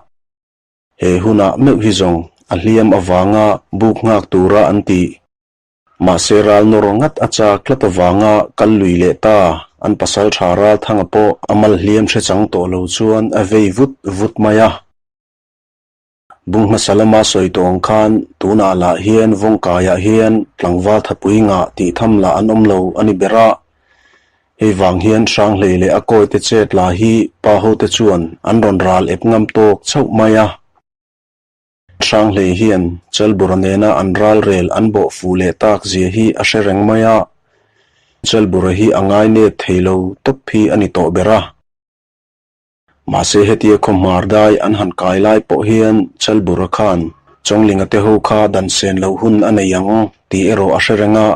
Speaker 2: He hunah meuh hi zawng a hliam avanga buk nghak tura an tih. Mahse ral nawr ngat a chak tlat avanga kal lui leh ta an pasal tha Ralthanga pawh a mal hliam hre chang tawh lo chuan a vei vut vut mai a. Bung hmasa lama sawi tawh ang khan tunah lah hian Vawngkaiah hian tlangval thapui ngah tih tham lah an awm lo a ni ber a. Hei vang hian Hranghlei leh a kawite chet la hi pa hote chuan an rawn ral ep ngam tawk chauh mai a. Hranghlei hian Chalbura nena an ral rel an bawh fuh leh tak zia hi a hre reng mai a. Chalbura hi a ngai nep thei lo tawp hi a ni tawh ber a. Mahse hetia khaw hmar dai an han kai lai pawh hian Chalbura khan Chawnglinga te ho kha dan sen loh hun a nei ang tih erawh a hre reng a.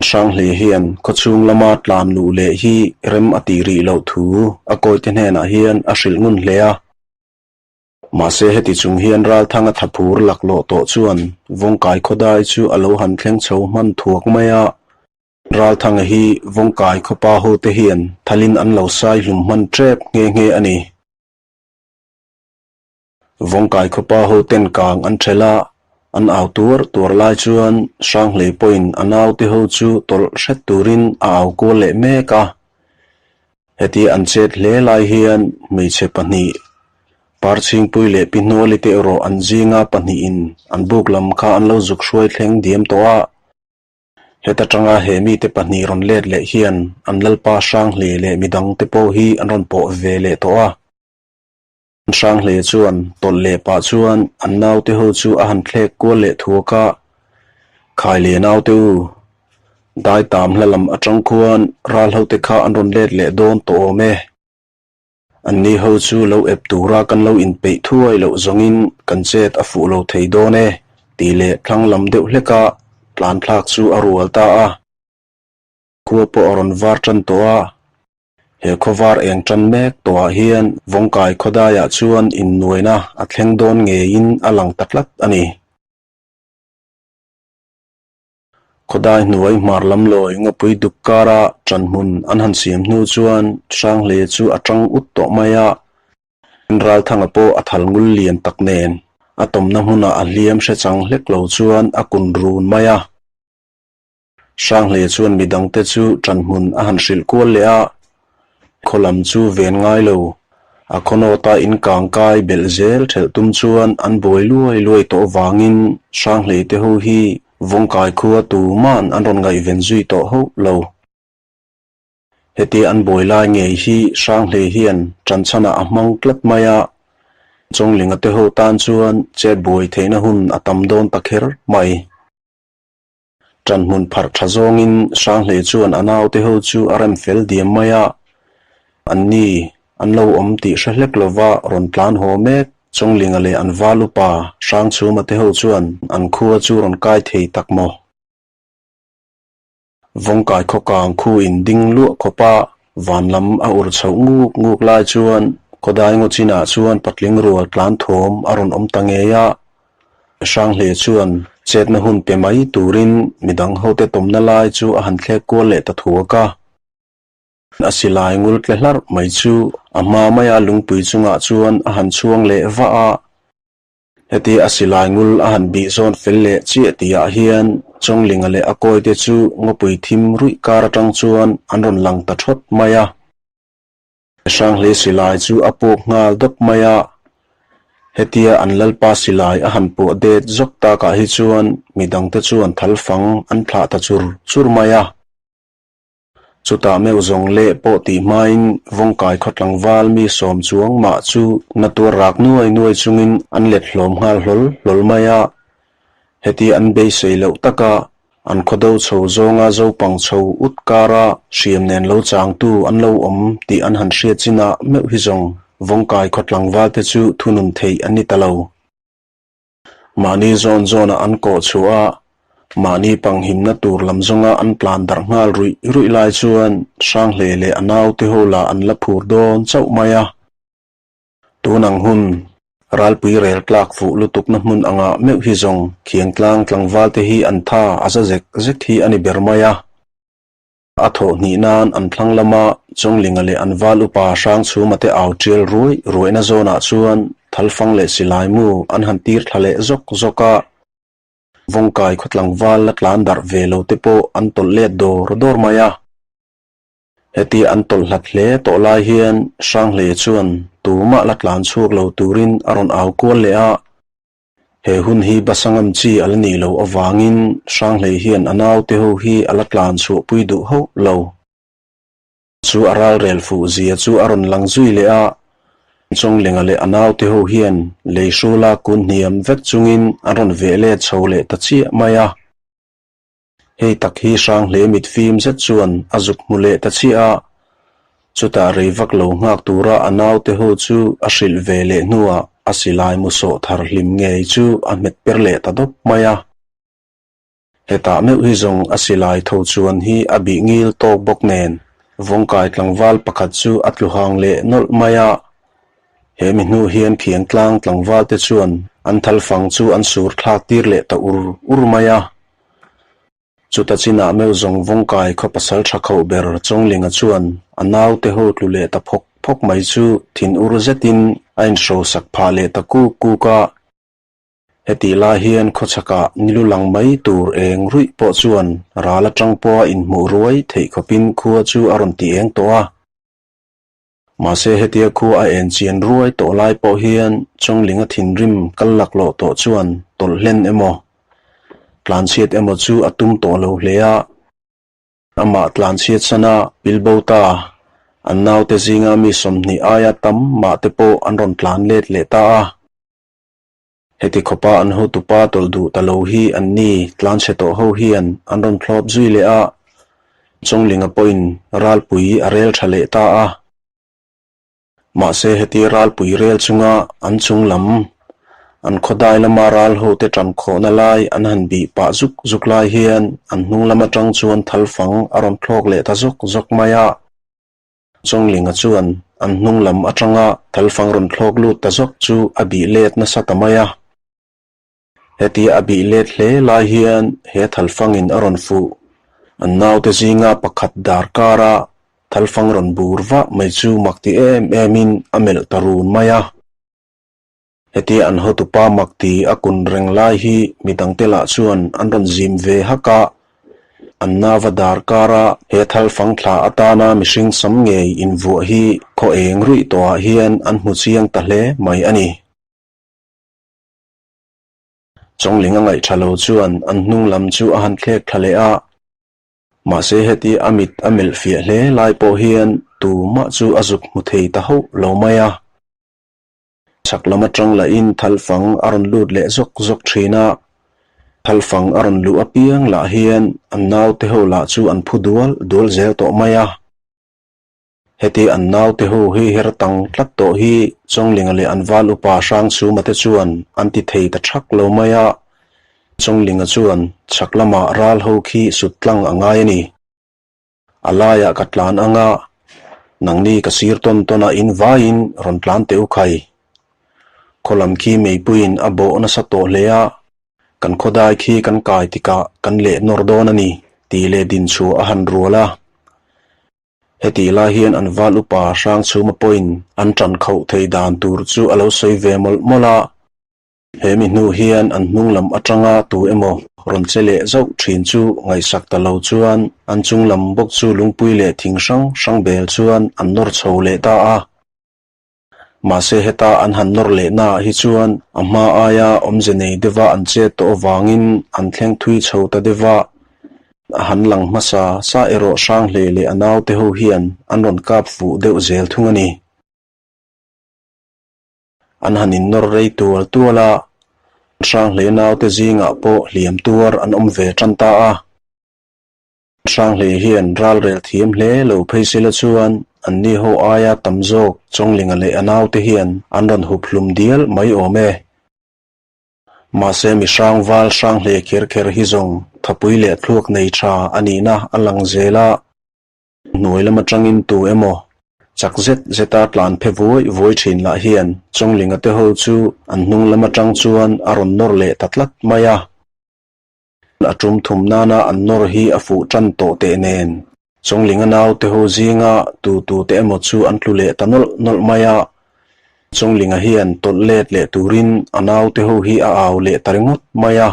Speaker 2: Hranghle hian khawchhung lama tlan luh leh hi rem a tih rih loh thu a kawite hnenah hian a hrilh ngun hle a. Mahse heti chung hian Ralthanga thaphur laklawh tawh chuan Vawngkai khawdai chu a lo han thleng chho hman thuak mai a. Ralthanga hi Vawngkai khawpa hote hian thalin an lo sai hlum hman tep nghe nghe a ni. Vawngkai khawpa hoten kang an ṭhelh a, an au tuar tuar lai chuan Hranghlei pawhin a naute ho chu tawlh hret turin a au kual leh mek a. Heti an chet hle lai hian hmeichhe pahnih, Parchhingpui leh Pi Hnuali te erawh an zinga pahnihin an buk lam kha an lo zuk hruai thleng diam tawh a. Heta tanga he mite pahnih rawn let leh hian an lalpa Hranghle leh midangte pawh hi an rawn pawh ve leh tawh a. Hranghle chuan tawlh leh pah chuan an naute ho chu a han thlek kual leh thuak a, Khai leh naute u, dai tam hla lam atang khuan ral hote kha an rawn let leh dawn tawh awm e. Anni ho chu lo ep tura kan lo inpeih thuai loh zawngin kan chet a fuh lo thei dawn e, tih leh thlang lam deuh hleka tlan thlak chu a rual ta a. Khua pawh a rawn var tan tawh a, he khaw var eng tan mek tawhah hian Vawngkai khawdaiah chuan innuaina a thleng dawn ngeiin a lang ta tlat a ni. Khawdai hnuai hmar lam lawi ngawpui duk kara ṭan hmun an han siam hnu chuan Hranghle chu a ṭang ut tawh mai a, Ralthanga pawh a thal ngul lian tak nen a tawmna hmunah a hliam hre chang hlek lo chuan a kun run mai a. Hranghle chuan midangte chu ṭan hmun a han hrilh kual leh a, Khaw lam chu ven ngai lo. A khaw nawta in kang kai belh zel thelh tum chuan an buai luai luai tawh vangin Hranghlei te ho hi Vawngkai khua tuman an rawn ngaihven zui tawh hauh lo. Hetia an buai lai ngei hi Hranghlei hian ṭanchhanah a hmang tlat mai a, Chawnglinga te ho tan chuan chet buai theihna hun a tam dawn ta kher mai. Ṭan hmun pharh ṭha zawngin Hranghlei chuan a naute ho chu a rem fel diam mai a, anni an lo awm tih hre hlek lova rawn tlan haw mek Chawnglinga leh an val upa Hrangchhuma te ho chuan an khua chu rawn kai thei tak maw? Vawngkai khaw kang khu in ding luah khawp a, van lam a ur chhoh nguk nguk lai chuan khawdai ngaw chinah chuan patling rual tlan thawm a rawn awm ta ngei a, Hranghle chuan chetna hun pe mai turin midang hote tawmna lai chu a han thlek kual leh ta thuak a. A silai ngul tle hlarh mai chu a hma maia lungpui chungah chuan a han chhuang leh vah a. Heti a silai ngul a han bih zawn fel leh chiah tihah hian Chawnglinga leh a kawite chu ngawpui thim ruih kar atang chuan an rawn lang ta thawt mai a. Hranghlei silai chu a puak nghal dawp mai a, hetia an lalpa silai a han puah det zawk takah hi chuan midangte chuan thalfang an thlah ta chur chur mai a. Chutah meuh zawng leh pawh tih hmain Vawngkai khaw tlangval mi sawm chuang mah chu na tuar rak nuai nuai chungin an let hlawm nghal hlawl hlawl mai a. Heti an beisei loh taka an khaw do chho zawnga zopang chho ut kara hriam nen lo changtu an lo awm tih an han hriat chinah meuh hi zawng Vawngkai khaw tlangval te chu thunun theih an ni ta lo. Mahni zawn zawnah an kawh chhuah a, mahni panghimna tur lam zawnga an tlan darh nghal ruih ruih lai chuan Hranghlei leh a naute ho lah an la phur dawn chauh mai a. Tun ang hun, ralpui rel tlak fuh lutukna hmun angah meuh hi zawng khiangtlang tlangval te hi an tha a za zek zek hi a ni ber mai a. A thawh hnih nan an thlang lama Chawnglinga leh an val upa Hrangchhuma te au tial ruai ruaihna zawnah chuan thalfang leh silai mu an han tir thla leh zawk zawk a. Vawngkai khaw tlangval la tlan darh ve lo te pawh an tawlh let dawr dawr mai a. Heti an tawlh hlat hle tawh lai hian Hranghlei chuan tumah la tlan chhuak lo turin a rawn au kual leh a. He hun hi Basangam chi a la nih loh avangin Hranghlei hian a naute ho hi a la tlan chhuahpui duh hauh lo. Chu a ralrel fuh zia chu a rawn lang zui leh a, Chawnglinga leh a naute ho hian lei hrula kun hniam vek chungin an rawn veh let chho leh ta chiah mai a. Hei tak hi Hranghlei mit fim zet chuan a zuk hmu leh ta chiah a, chutah rei vak lo nghak tura a naute ho chu a hrilh ve leh hnuah a silai mu sawh thar hlim ngei chu a hmet per leh ta dawp mai a. Hetah meuh hi zawng a silai tho chuan hi a bih ngil tawk bawk nen Vawngkai tlangval pakhat chu a tlu hang leh nawlh mai a, he mi hnu hian Khiangtlang tlangval te chuan an thalfang chu an sur thlak tir leh ta ur ur mai a. Chuta chinah meuh zawng Vawngkai khaw pasal tha khauh ber Chawnglinga chuan a naute ho tlu leh ta phawk phawk mai chu thin ur zetin a inhrosak phah leh ta kuk kuk a. Hetih lai hian khawchhakah nilu lang mai tur eng ruih pawh chuan ral atang pawha inhmuh ruai theih khawpin khua chu a rawn ti eng tawh a. Mahse hetia khua a en chian ruai tawh lai pawh hian Chawnglinga thinrim kal laklawh tawh chuan tawlh hlen emaw, tlanchhiat emaw chu a tum tawh lo hle a. Amah tlanchhiat sana pilbo ta, an naute zinga mi 20 aia tam mah te pawh an rawn tlan let leh ta a. Heti khawpa an hotupa tawlh duh ta lo hi an ni tlanchhe tawh ho hian an rawn thlawp zui leh a, Chawnglinga pawhin ralpui a rel tha leh ta a. Mahse heti ralpui rel chunga an chung lam, an khawdai lama ral hote tan khawhna lai an han bih pah zuk zuk lai hian an hnung lam atang chuan thalfang a rawn thlawk leh ta zawk zawk mai a. Chawnglinga chuan an hnung lam atanga thalfang rawn thlawk lut ta zawk chu a bih let nasa ta mai a. Hetia a bih let hle lai hian he thalfangin a rawn fuh. An naute zinga pakhat dar kara thalfang rawn bur vah mai chu mak ti em emin a melh ta run mai a. Hetia an hotupa mak ti a kun reng lai hi midangte lah chuan an rawn zim ve hak a, an nava dar kara he thal fang thla atana mihring sam ngei invuah hi khaw eng ruih tawhah hian an hmu chiang ta hle mai a ni. Chawngling a ngaih tha lo chuan an hnung lam chu a han thlek thla leh a, mahse heti a mit a melh fiah hle lai pawh hian tumah chu a zuk hmu thei ta hauh lo mai a. Chhak lam atang lahin thalfang a rawn lut leh zawk zawk thin a, thalfang a rawn luh apiang lah hian an naute ho lah chu an phu dual dual zel tawh mai a. Heti an naute ho hi her tang tlat tawh hi Chawnglinga leh an val upa Hrangchhuma te chuan an ti thei ta thak lo mai a, Chawnglinga chuan chhak lamah ral ho khi sut tlang a ngai a ni. A laiah ka tlan ang a, nangni ka sir tawn tawn a in vaiin rawn tlan teh u khai. Khaw lam khi meipuiin a bawh nasa tawh hle a, kan khawdai khi kan kai tikah kan leh nawr dawn a ni tih leh din chhuah a han rual a. Hetih lai hian an val upa Hrangchhuma pawhin an tan khauh thei dan tur chu a lo sawi ve mawlh mawlh a. He mi hnu hian an hnung lam atanga tu emaw rawn che leh zauh thin chu ngaihsak ta lo chuan an chung lam bawk chu lungpui leh thing hrang hrang bel chuan an nawr chho leh ta a. Mahse heta an han nawr leh naah hi chuan a hma aia awmze nei deuha an chet tawh avangin an thleng thui chho ta deuh a. A han lang hmasa sa erawh Hranghlei leh a naute ho hian an rawn kap fuh deuh zel thung a ni. An han innawr rei tual tual a, Hranghlei naute zingah pawh hliam tuar an awm ve tan ta a. Hranghlei hian ralrel thiam hle lo phei sela chuan anni ho aia tam zawk Chawnglinga leh a naute hian an rawn hup hlum dial mai awm e. Mahse mi hrang val hrang hle kher kher hi zawng thapui leh thluak nei tha a nihna a lang zel a, hnuai lam atangin tu emaw chak zet zeta tlan phe vuai vuai thin lah hian Chawnglinga te ho chu an hnung lam atang chuan a rawn nawr leh ta tlat mai a. A tum thum nana an nawr hi a fuh tan tawh teh nen Chawnglinga naute ho zinga tu tu te emaw chu an tlu leh ta nawlh nawlh mai a. Chawnglinga hian tawlh let leh turin a naute ho hi a au leh ta ringawt mai a.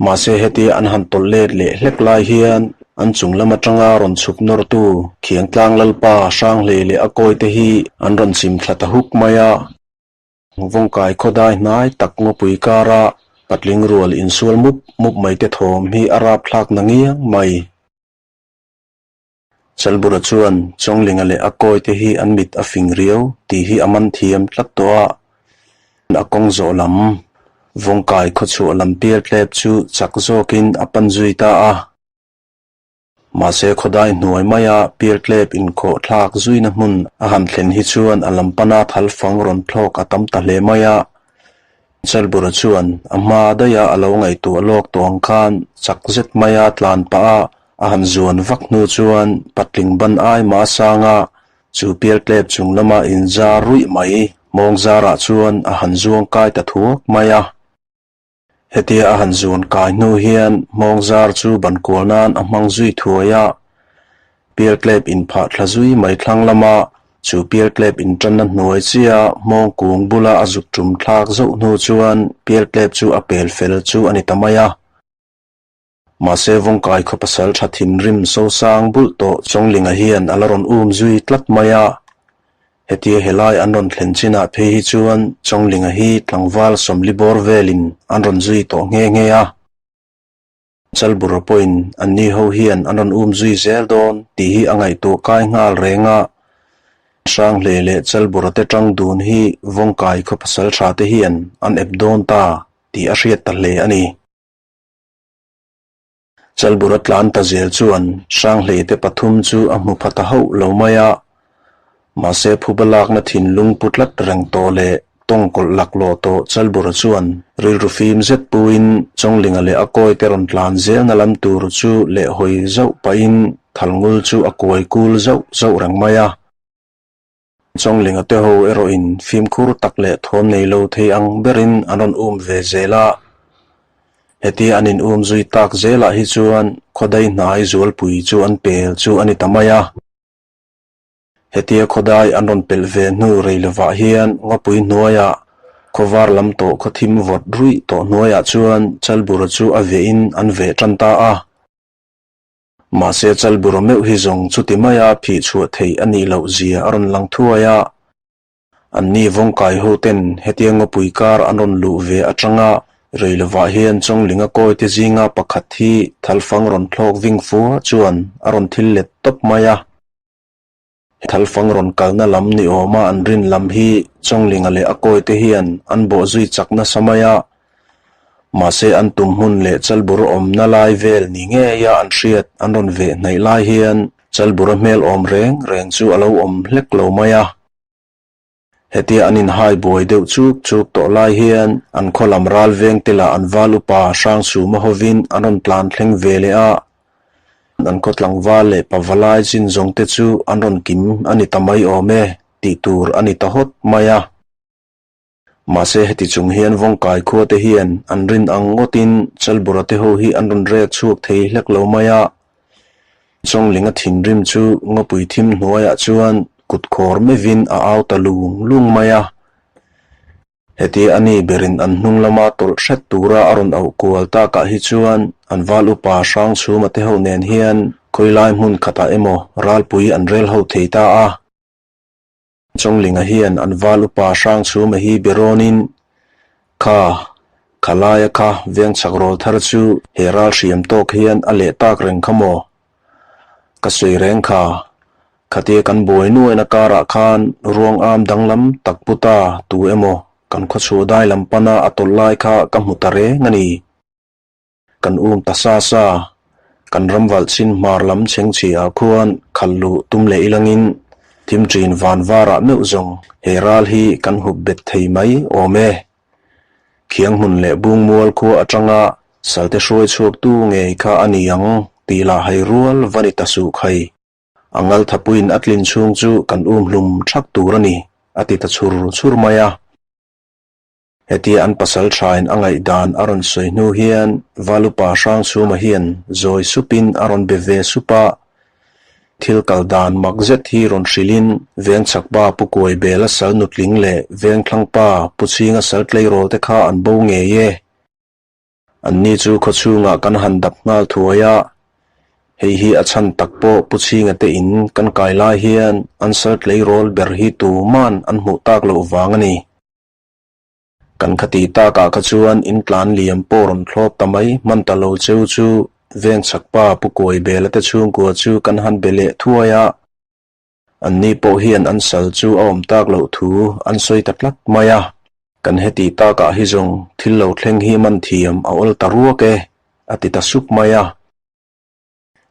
Speaker 2: Mahse hetia an han tawlh let leh hlek lai hian an chung lam atanga rawn chhuk nawrtu Khiangtlang Lalpa Hranghlei leh a kawite hi an rawn chim thla ta huk mai a. Vawngkai khawdai hnai tak ngawpui kara patling rual insual mup mup mai te thawm hi a rapthlak na ngiang mai. Chalbura chuan Chawnglinga leh a kawi te hi an mit a fing riau tih hi a man thiam tlat tawh a, a kawng zawh lam Vawngkai khawchhuah lam pial tlep chu chak zawkin a pan zui ta a. Mahse khawdai hnuai maia pialtlep inkhawh thlak zuina hmun a han thlen hi chuan a lam pana thal fang rawn thlawk a tam ta hle mai a. Chalbura chuan a hma daiha a lo ngaihtuah lawk tawh ang khan chak zet maia tlan pah a a han zuan vak hnu chuan patling ban ai mah a sang a, chu pialtlep chung lama inzar ruih mai mawng zarah chuan a han zuang kai ta thuak mai a. Hetia a han zuan kai hnu hian hmawng zar chu ban kual nan a hmang zui thuai a, pialtlep inphah thla zui mai thlang lama chu pialtlep intanna hnuai chia hmawng kung bula a zuk tum thlak zauh hnu chuan pialtlep chu a pel fel chu a ni ta mai a. Mahse Vawngkai khaw pasal tha thinrim sosang bulh tawh Chawnglinga hian a la rawn um zui tlat mai a. Hetia helai an rawn thlen chinah phei hi chuan Chawnglinga hi tlangval sawmli bawr velin an rawn zui tawh nghe nghe a. Chalbura pawhin anni ho hian an rawn um zui zel dawn tih hi a ngaihtuah kai nghal reng a. Hranghlei leh Chalbura te tang dun hi Vawngkai khaw pasal tha te hian an ep dawn ta tih a hriat ta hle a ni. Chalbura tlan ta zel chuan Hranghlei te pathum chu a hmu pha ta hauh lo mai a, mahse phuba lakna thinlung pu tlat reng tawh leh tawng kawlh laklawh tawh Chalbura chuan rilru fim zet puin Chawnglinga leh a kawi te rawn tlan zelna lam tur chu lehhawi zauh pahin thalngul chu a kuai kul zauh zauh reng mai a. Chawnglinga te ho erawhin fimkhur tak leh thawm nei lo thei ang berin an rawn um ve zel a. Hetia an in um zui tak zelah hi chuan khawdai hnai zualpui chu an pel chu a ni ta mai a. Hetia khawdai an rawn pelh ve hnu rei lovah hian ngawpui hnuaiah khawvar lam tawh khawthim vawt ruih tawh hnuaiah chuan Chalbura chu a vehin an veh tan ta a. Mahse Chalbura meuh hi zawng chuti maia phih chhuah theih a nih loh zia a rawn lang thuai a. Anni vawngkai ho ten hetia ngawpui kar an rawn luh ve atanga rei lovah hian Chawnglinga kawi te zinga pakhat hi thalfang rawn thlawk ving fua chuan a rawn thil let tawp mai a. Thalfang rawn kalna lam ni awma an rin lam hi Chawnglinga leh a kawite hian an bawh zui chak nasa mai a. Mahse an tum hmun leh Chalbur awmna lai vel ni ngeia an hriat an rawn veh hnaih lai hian Chalbura hmel awm reng reng chu a lo awm hlek lo mai a. Hetia an inhai buai deuh chuk chuk tawh lai hian an khaw lam ral veng te lah an val upa Hrangsuma hovin an rawn tlan thleng ve leh a, an khaw tlangval leh pavalai chin zawng te chu an rawn kim a ni ta mai awm e tih tur a ni ta hawt mai a. Mahse heti chung hian Vawngkai khua te hian an rin ang ngawtin Chalbura te ho hi an rawn rek chhuak thei hlek lo mai a. Chawnglinga thinrim chu ngawpui thim hnuaiah chuan kut khawr mevin a au ta lung lung mai a. Heti a ni berin an hnung lama tawlh hret tura a rawn auh kual takah hi chuan an val upa Hrangchhuma te ho nen hian khawilai hmun khatah emaw ralpui an rel ho thei ta a. Chawnglinga hian an val upa Hrangchhuma hi be rawnin, Kha! Khalaia kha veng chak rawl thar chu he ral hriam tawk hian a leh tak reng kha maw? Ka sawi reng kha. Khatia kan buai nuaina karah khan ruang am danglam tak pu ta tu emaw kan khawchhuah dai lam pana a tawlh lai kha ka hmu ta reng a ni. Kan um ta sa sa, kan ram valh chin hmar lam chhengchhi ah khuan khalh luh tum leh ilangin thim ṭin van varah meuh zawng he ral hi kan hup bet thei mai awm e. Khiang hmun leh bungmual khua atanga salte hruai chhuaktu ngei kha a ni ang tih lah hai rual va ni ta suh khai. A ngal thapuiin a tlin chhung chu kan um hlum thak tur a ni, a ti ta chhur chhur mai a. Hetia an pasal thain a ngaihdan a rawn sawi hnu hian Valupa Hrangchhuma hian zawi supin a rawn be ve sup a, thil kal dan mak zet hi rawn hrilhin Vengchhakpa Pu Kuaibela sal nutling leh Vengthlangpa Pu Chhinga sal tleirawl te kha an bo ngei e. Anni chu khawchhungah kan han dap nghal thuai a, hei hi a chhan tak pawh Pu Chhinga te in kan kai lai hian an sal tleirawl ber hi tuman an hmuh tak loh vang a ni. Kan khati takah kha chuan in tlan liam pawh rawn thlawp ta mai hman ta lo cheu chu Vengchhakpa Pu Kuaibela te chhungkua chu kan han be leh thuai a, anni pawh hian an sal chu a awm tak loh thu an sawi ta tlat mai a. Kan heti takah hi zawng thil lo thleng hi man thiam a awl ta ruak e, a ti ta sup mai a.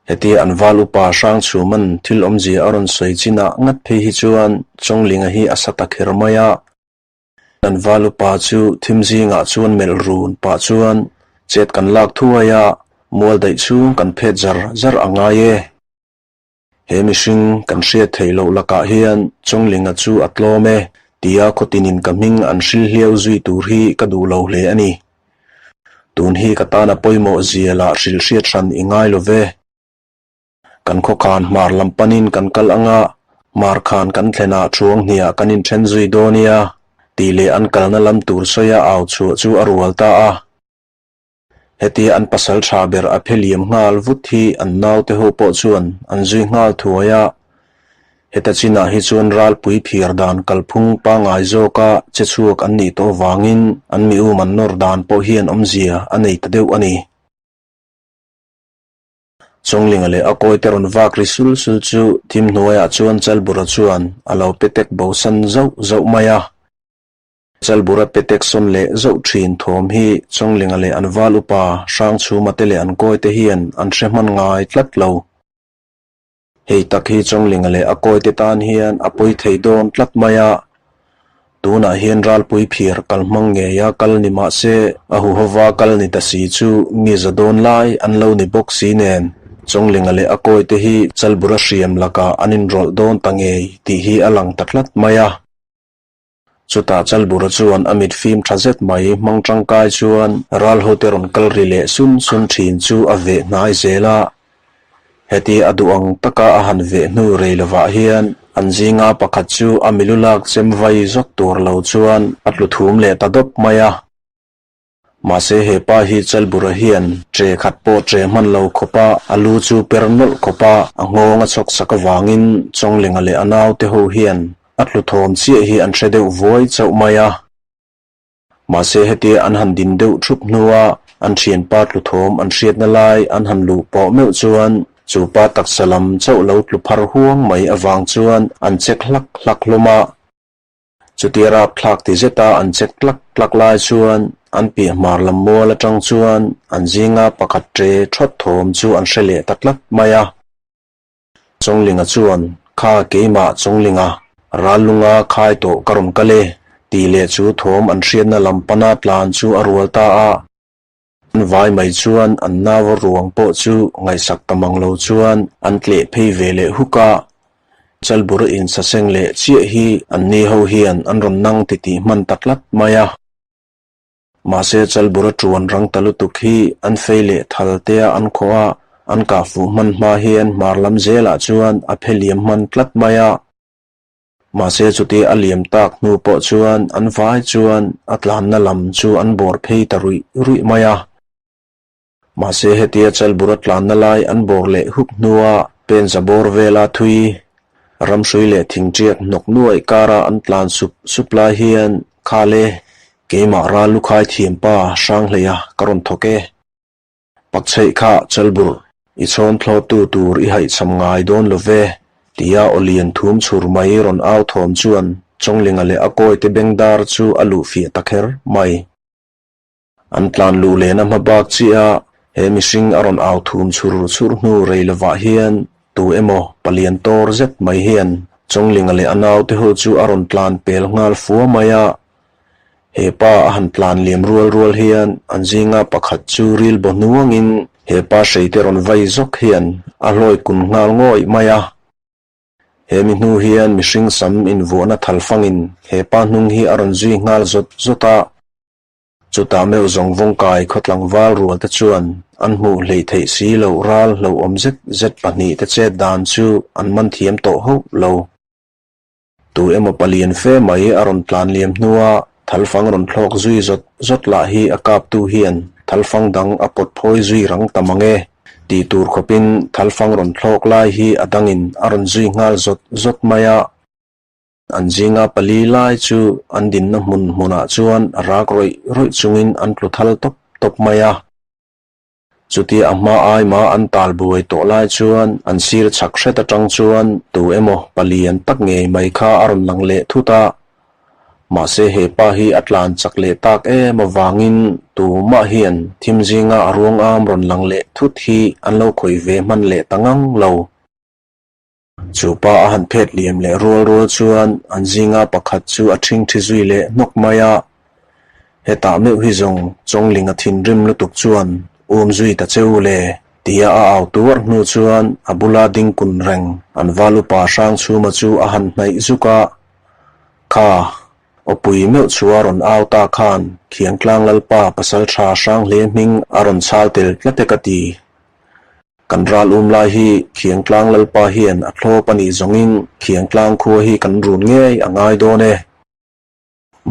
Speaker 2: Hetia an val upa Hrangchhuman thil awmzia a rawn sawi chinah ngat phei hi chuan Chawnglinga hi a sa ta kher mai a. An val upa chu thim zingah chuan melh run pah chuan chet kan lak thuai a, mual daih chhung kan phet zar zar a ngai e. He mihring kan hriat theih loh lakah hian Chawnglinga chu a tlawm e tia khawtinin ka hming an hril hliau zui tur hi ka duh lo hle a ni. Tun hi ka tana pawimawh zia lah hrilh hriat hran i ngai lo ve. Kan khawkhan hmar lam panin kan kal anga hmar khan kan thlenah thuang hniah kan inthen zui dawn nia tih leh an kalna lam tur sawia au chhuah chu a rual ta a. Hetia an pasal tha ber a phe liam nghal vut hi an naute ho pawh chuan an zui nghal thuai a. Heta chinah hi chuan ralpui phiar dan kalphung pangngai zawka che chhuak an nih tawh vangin an mi um an nawr dan pawh hian awmzia a nei ta deuh a ni. Chawnglinga leh a kawite rawn vak ri sul sul chu thim hnuaiah chuan Chalbura chuan a lo pe tek bo san zauh zauh mai a. Chalbura pe tek sawn leh zauh thin thawm hi Chawnglinga leh an val upa Hrangchhuma te leh an kawite hian an hre hman ngai tlat lo. Hei tak hi Chawnglinga leh a kawite tan hian a pawi thei dawn tlat mai a. Tunah hian ralpui phiar kal hmang ngeia kal ni mah se a huhova kal ni ta si chu mi za dawn lai an lo ni bawk si nen Chawnglinga leh a kawite hi Chalbura hriam lakah an inrawlh dawn ta ngei tih hi a lang ta tlat mai a. Chutah Chalbura chuan a mit fim tha zet mai hmang tangkai chuan ral hote rawn kal ri leh sun sun thin chu a veh hnai zel a. Heti a duh ang taka a han veh hnu rei lovah hian an zinga pakhat chu a milu lak chem vai zawk tur lo chuan a tlu thum leh ta dawp mai a. Mahse he pa hi Chalbura hian tre khat pawh tre hman lo khawpa a lu chu per nawlh khawpa a nghawng a chhawk sak avangin Chawnglinga leh a naute ho hian a tlu thawm chiah hi an hre deuh vuai chauh mai a. Mahse hetia an han din deuh thup hnua an thianpa tlu thawm an hriatna lai an han luh pawh meuh chuan chu pa taksa lam chauh lo tlu phar huang mai avang chuan an chek hlak hlak hlawm a. Chutia rapthlak ti zeta an chek tlak tlak lai chuan an piah hmar lam mual atang chuan an zinga pakhat ṭe thawt thawm chu an hre leh ta tlat mai a. Chawnglinga chuan, Kha keimah Chawnglinga, ral lunga khai tawh ka rawn kal e, tih leh chu thawm an hriatna lam pana tlan chu a rual ta a. An vai mai chuan an nau ruang pawh chu ngaihsak ta mang lo chuan an tleh phei ve leh huk a. Chalbur insaseng leh chiah hi anni ho hian an rawn nang titih hman ta tlat mai a. Mahse Chalbura ṭuan rang ta lutuk hi an fei leh thal tea an khawh a, an kah fuh hman hma hian hmar lam zelah chuan a phe liam hman tlat mai a. Mahse chuti a liam tak hnu pawh chuan an vai chuan a tlanna lam chu an bawr phei ta ruih ruih mai a. Mahse hetia Chalbura tlanna lai an bawr leh huk hnua pen za bawr vela thui ramhrui leh thingṭiak hnawk nuaih kara an tlan sup sup lai hian Khale! Keimah ral lukhai thiampa Hranghleia ka rawn thawk e. Pakchheih kha Chalburh, i chhawn thlawttu tur i haihchham ngai dawn lo ve, tia aw lian thum chhur mai rawn au thawm chuan Chawnglinga leh a kawite bengdar chu a luh fiah ta kher mai. An tlan luh lehna hma bak chiah a, he mihring a rawn au thum chhur chhur hnu rei lovah hian tu emaw palian tawr zet mai hian Chawnglinga leh a naute ho chu a rawn tlan pel nghal fua mai a. He pa a han tlan liam rual rual hian an zinga pakhat chu ril baw hnuangin he pa hreite rawn vai zawk hian a hlawi kun nghal ngawih mai a. He mi hnu hian mihring sam invuahna thalfangin he pa hnung hi a rawn zui nghal zawt zawt a. Chutah meuh zawng vawngkai khaw tlangval rual te chuan an hmuh hleih theih si loh ral hlauhawm zet zet pahnihte chet dan chu an man thiam tawh hauh lo. Tu emaw palian fe mai a rawn tlan liam hnua thalfang rawn thlawk zui zawt zawt lah hi a kaptu hian thalfang dang a pawt phawi zui rang ta mang e tih tur khawpin thalfang rawn thlawk lai hi a dangin a rawn zui nghal zawt zawt mai a. An zinga pali lai chu an dinna hmun hmunah chuan rak rawih rawih chungin an tlu thal tawp tawp mai a. Chutia a hma aima an tal buai tawh lai chuan an sir chhak hret atang chuan tu emaw palian tak ngei mai kha a rawn lang leh thut a. Mahse he pa hi a tlan chak leh tak em avangin tumah hian thim zinga a ruang am rawn lang leh thut hi an lo khawih ve hman leh ta ngang lo. Chu pa a han phet liam leh rual rual chuan an zinga pakhat chu a ṭhingṭhi zui leh hnawk mai a. Hetah meuh hi zawng Chawnglinga thinrim lutuk chuan um zui ta che u le tia a au tuar hnu chuan a bula ding kun reng an val upa Hrangchhuma chu a han hnaih zuk a. Kha, awpui meuh chu a rawn au ta khan Khiangtlang Lalpa Pasalṭha Hranghle hming a rawn chhal tel tlat e ka ti. Kan ral um lai hi Khiangtlang Lalpa hian a thlawp a nih zawngin Khiangtlang khua hi kan run ngei a ngai dawn e.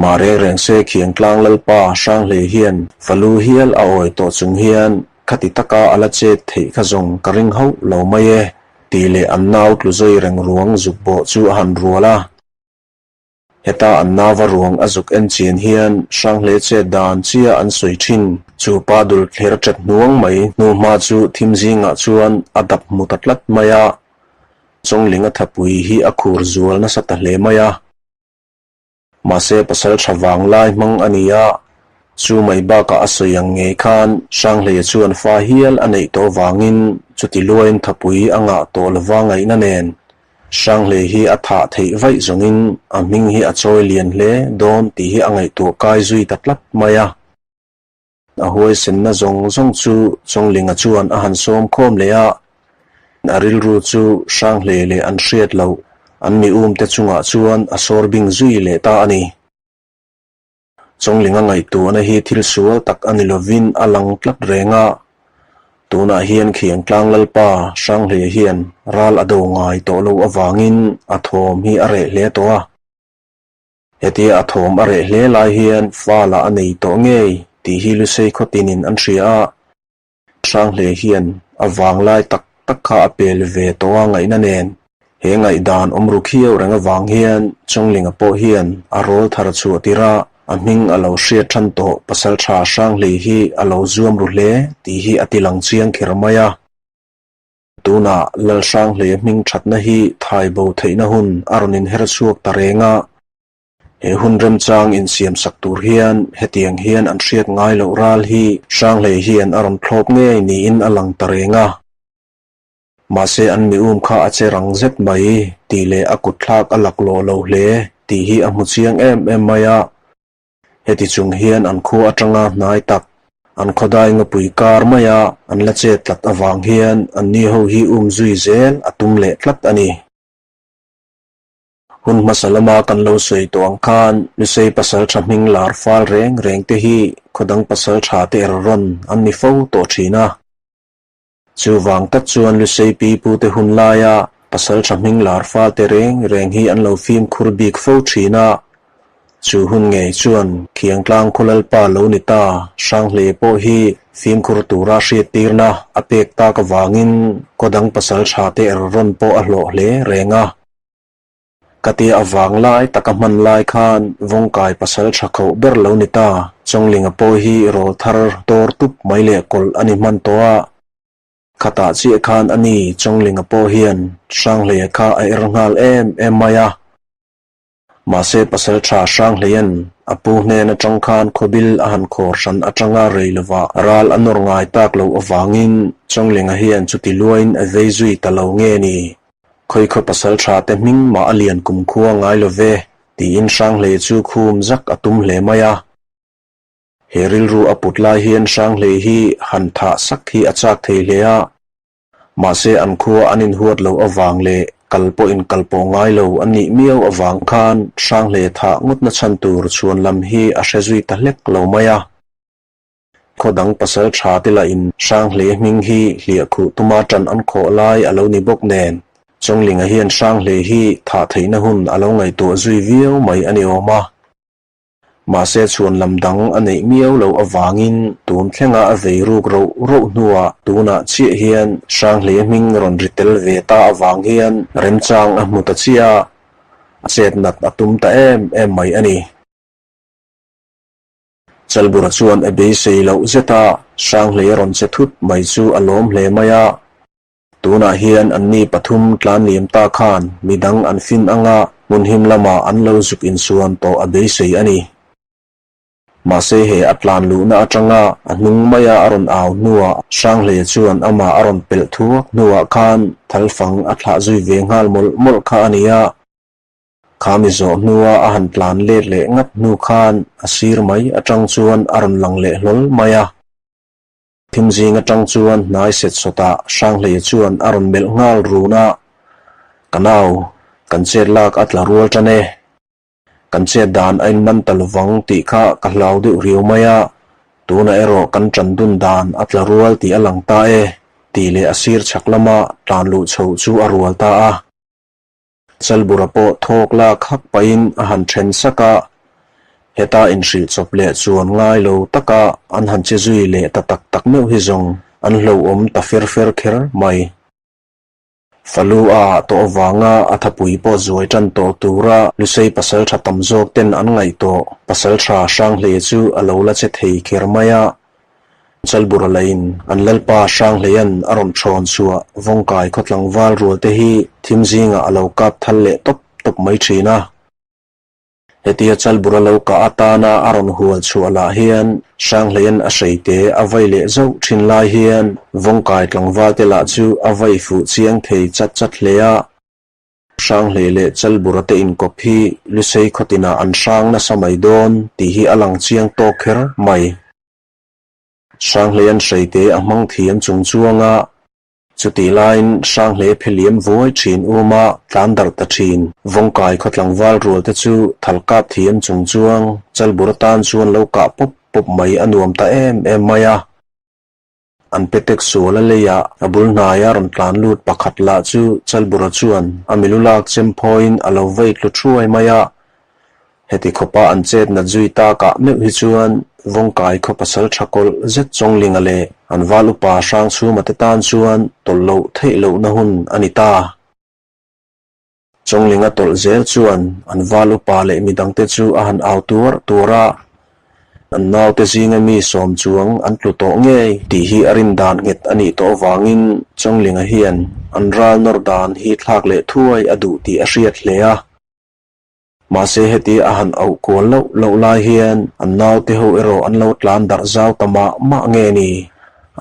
Speaker 2: Mah reng reng se Khiangtlang Lalpa Hranghlei hian falu hial a awi tawh chung hian khati taka a la chet theih kha zawng ka ring hauh lo mai e tih leh an nau tlu zawi reng ruang zuk bawh chu a han rual a. Heta an nava ruang a zuk en chian hian Hranghle chet dan chia an sawi thin. Chu pa dul thler chat hnuang mai hnu hma chu thim zingah chuan a dap hmu ta tlat mai a. Chawngling a thapui hi a khur zual nasa ta hle mai a. Mahse pasal tha vang lai hmang a ni a, chu mai bakah a sawi ang ngei khan Hranghleia chuan fa hial a neih tawh vangin chuti luain thapui a ngah tawh lova ngaihna nen Hranghleia hi a thah theih vaih zawngin a hming hi a chawi lian hle dawn tih hi a ngaihtuah kai zui ta tlat mai a. A huaisenna zawng zawng chu Chawnglinga chuan a han sawm khawm leh a, a rilru chu Hranghleia leh an hriat loh an mi umte chungah chuan a sawr bing zui leh ta a ni. Chawnglinga ngaihtuahna hi thil sual tak a ni lovin a lang tlat reng a, tunah hian Khiangtlang Lalpa Hranghleia hian ral a do ngai tawh loh avangin a thawm hi a reh hle tawh a. Hetia a thawm a reh hle lai hian fa lah a nei tawh ngei tih hi Lusei khawtinin an hria a. Hranghleia hian a vanglai tak tak kha a pel ve tawh a ngaihna nen he ngaihdan awm ru khiau reng avang hian Chawnglinga pawh hian a rawl thar chhuah tirh a, a hming a lo hriat than tawh Pasaltha Hranghlei hi a lo zuam ru hle tih hi a ti lang chiang kher mai a. Tunah Lalhranghleia hming thatna hi thai bo theihna hun a rawn inher chhuak ta reng a. He hun remchang insiam sak tur hian hetiang hian an hriat ngai loh ral hi Hranghleia hian a rawn thlawp ngei niin a lang ta reng a. Mahse an mi um kha a che rang zet mai tih leh a kut thlak a laklawh lo hle tih hi a hmu chiang em em mai a. Heti chung hian an khua atanga hnai tak, an khawdai ngapui kar maia an la chet tlat avang hian anni ho hi um zui zel a tum leh tlat a ni. Hun hmasa lama kan lo sawi tawh ang khan Lusei pasal tha hming lar fal reng reng te hi khawdang pasal tha te er rawn an ni fo tawh thin a. Chuvang tak chuan Lusei pi pute hun laia pasal tha hming lar fal te reng reng hi an lo fimkhur bik fo thin a. Chu hun ngei chuan Khiangtlang khaw Lalpa lo ni ta Hranghle pawh hi fimkhur tura hriattirna a pek tak avangin khaw dang pasal tha te er rawn pawh a hlawh hle reng a. Katia a vang lai taka hman lai khan Vawngkai pasal tha khoh ber lo ni ta. Chawnglinga pawh hi rawlthar tawr tup mai leh kawlh a ni hman tawh a. Khatah chiah khan a ni Chawnglinga pawh hian Hranghleia kha a er nghal em em mai a. Mahse Pasalṭha Hranghleia'n a pu hnen aṭang khan khawbil a han khawr hran aṭanga rei lovah ral a nawr ngai tak loh avangin Chawnglinga hian chuti luain a vei zui ta lo nge ni? Khawikhaw Pasalṭha te hming mah a lian kumkhua ngai lo ve, tiin Hranghleia chu khum zak a tum hle mai a. He rilru a put lai hian Hranghlei hi han thah sak hi a chak thei hle a. Mahse an khua an inhuat loh avang leh kal pawh inkal pawh ngai lo a nih miau avang khan Hranghlei thah ngawtna chhan tur chhuan lam hi a hre zui ta hlek lo mai a. Khaw dang pasal tha te lahin Hranghlei hming hi hliah khuh tuma tan an khawh lai a lo ni bawk nen Chawnglinga hian Hranghlei hi thah theihna hun a lo ngaihtuah zui viau mai a ni awm a. Mahse chhuan lam dang a neih miau loh avangin tun thlenga a vei ruk roh roh hnuah tunah chiah hian Hranghleia hming rawn ri tel ve ta avang hian remchang a hmu ta chiah a, a chet nat a tum ta em em mai a ni. Chalbura chuan a beisei loh zeta Hranghleia rawn che thut mai chu a lawm hle mai a. Tunah hian anni pathum tlan liam ta khan midang an fin anga hmun him lamah an lo zuk insuan tawh a beisei a ni. Mahse he a tlan luhna atanga a hnung maia a rawn au hnuah Hranghleia chuan amah a rawn pelh thuak hnuah khan thalfang a thlah zui ve nghal mawlh mawlh kha a ni a. Kha mi zawh hnua a han tlan let leh ngat hnu khan a sir mai atang chuan a rawn lang leh hlawl mai a. Thim zing atang chuan hnai set sawtah Hranghleia chuan a rawn melh nghal run a, Ka nau, kan chet lak a tla rual tan e. Kan chet dan a inman ta lovang tih kha ka hlau deuh riau mai a, tunah erawh kan tan dun dan a tla rual tih a lang ta e, tih leh a sir chhak lama tlan luh chhoh chu a rual ta a. Chalbura pawh thawk lak hak pahin a han then sak a, heta inhrilh chawp leh chuan ngai lo taka an han che zui leh ta tak tak meuh hi zawng an hlauhawm ta fer fer kher mai. Falu a ah tawh avanga a thapui pawh zuai tan tawh tura Lusei pasaltha tam zawk ten an ngaih tawh pasaltha Hranghleia chu a lo la che thei kher mai a, Chalbura lahin an Lalpa Hranghleia'n a rawn thawn chhuah Vawngkai khaw tlangval rual te hi thim zingah a lo kap thal leh tawp tawp mai thin a. Hetia Chalbura lo kah atana a rawn hual chhuah lah hian Hranghleia'n a hreite a vai leh zauh thin lai hian Vawngkai tlangval te lah chu a vai fuh chiang thei chat chat hle a. Hranghlei leh Chalbura te inkawp hi Lusei khawtinah an hrang nasa mai dawn tih hi a lang chiang tawk kher mai. Hranghlei an hreite a hmang thiam chung chuang a, chutih laiin Hranghlei pheliam vuai thin uma tlan darh ta thin. Vawngkai khaw tlangval rual te chu thal kap thiam chung chuang Chalbura tan chuan lo kah pawp pawp mai a nuam ta em em mai a. An petek sual a lei a, a bul hnaia rawn tlan lut pakhat lah chu Chalbura chuan a milu lak chem phawiin a lo vei tlu thuai mai a. Heti khawpa an chet nat zui takah meuh hi chuan Vawngkai khaw pasal tha kawlh zet Chawnglinga leh an val upa Hrangchhuma te tan chuan tawlh loh theih lohna hun a ni ta. Chawnglinga tawlh zel chuan an val upa leh midangte chu a han au tuar tuar a, an naute zinga mi sawm chuang an tlu tawh ngei tih hi a rin dan nghet a nih tawh avangin Chawnglinga hian an ral nawr dan hi thlak leh thuai a duh tih a hriat hle a. Mahse heti a han auh kual loh loh lai hian an naute ho erawh an lo tlan darh zau ta mah mah nge ni?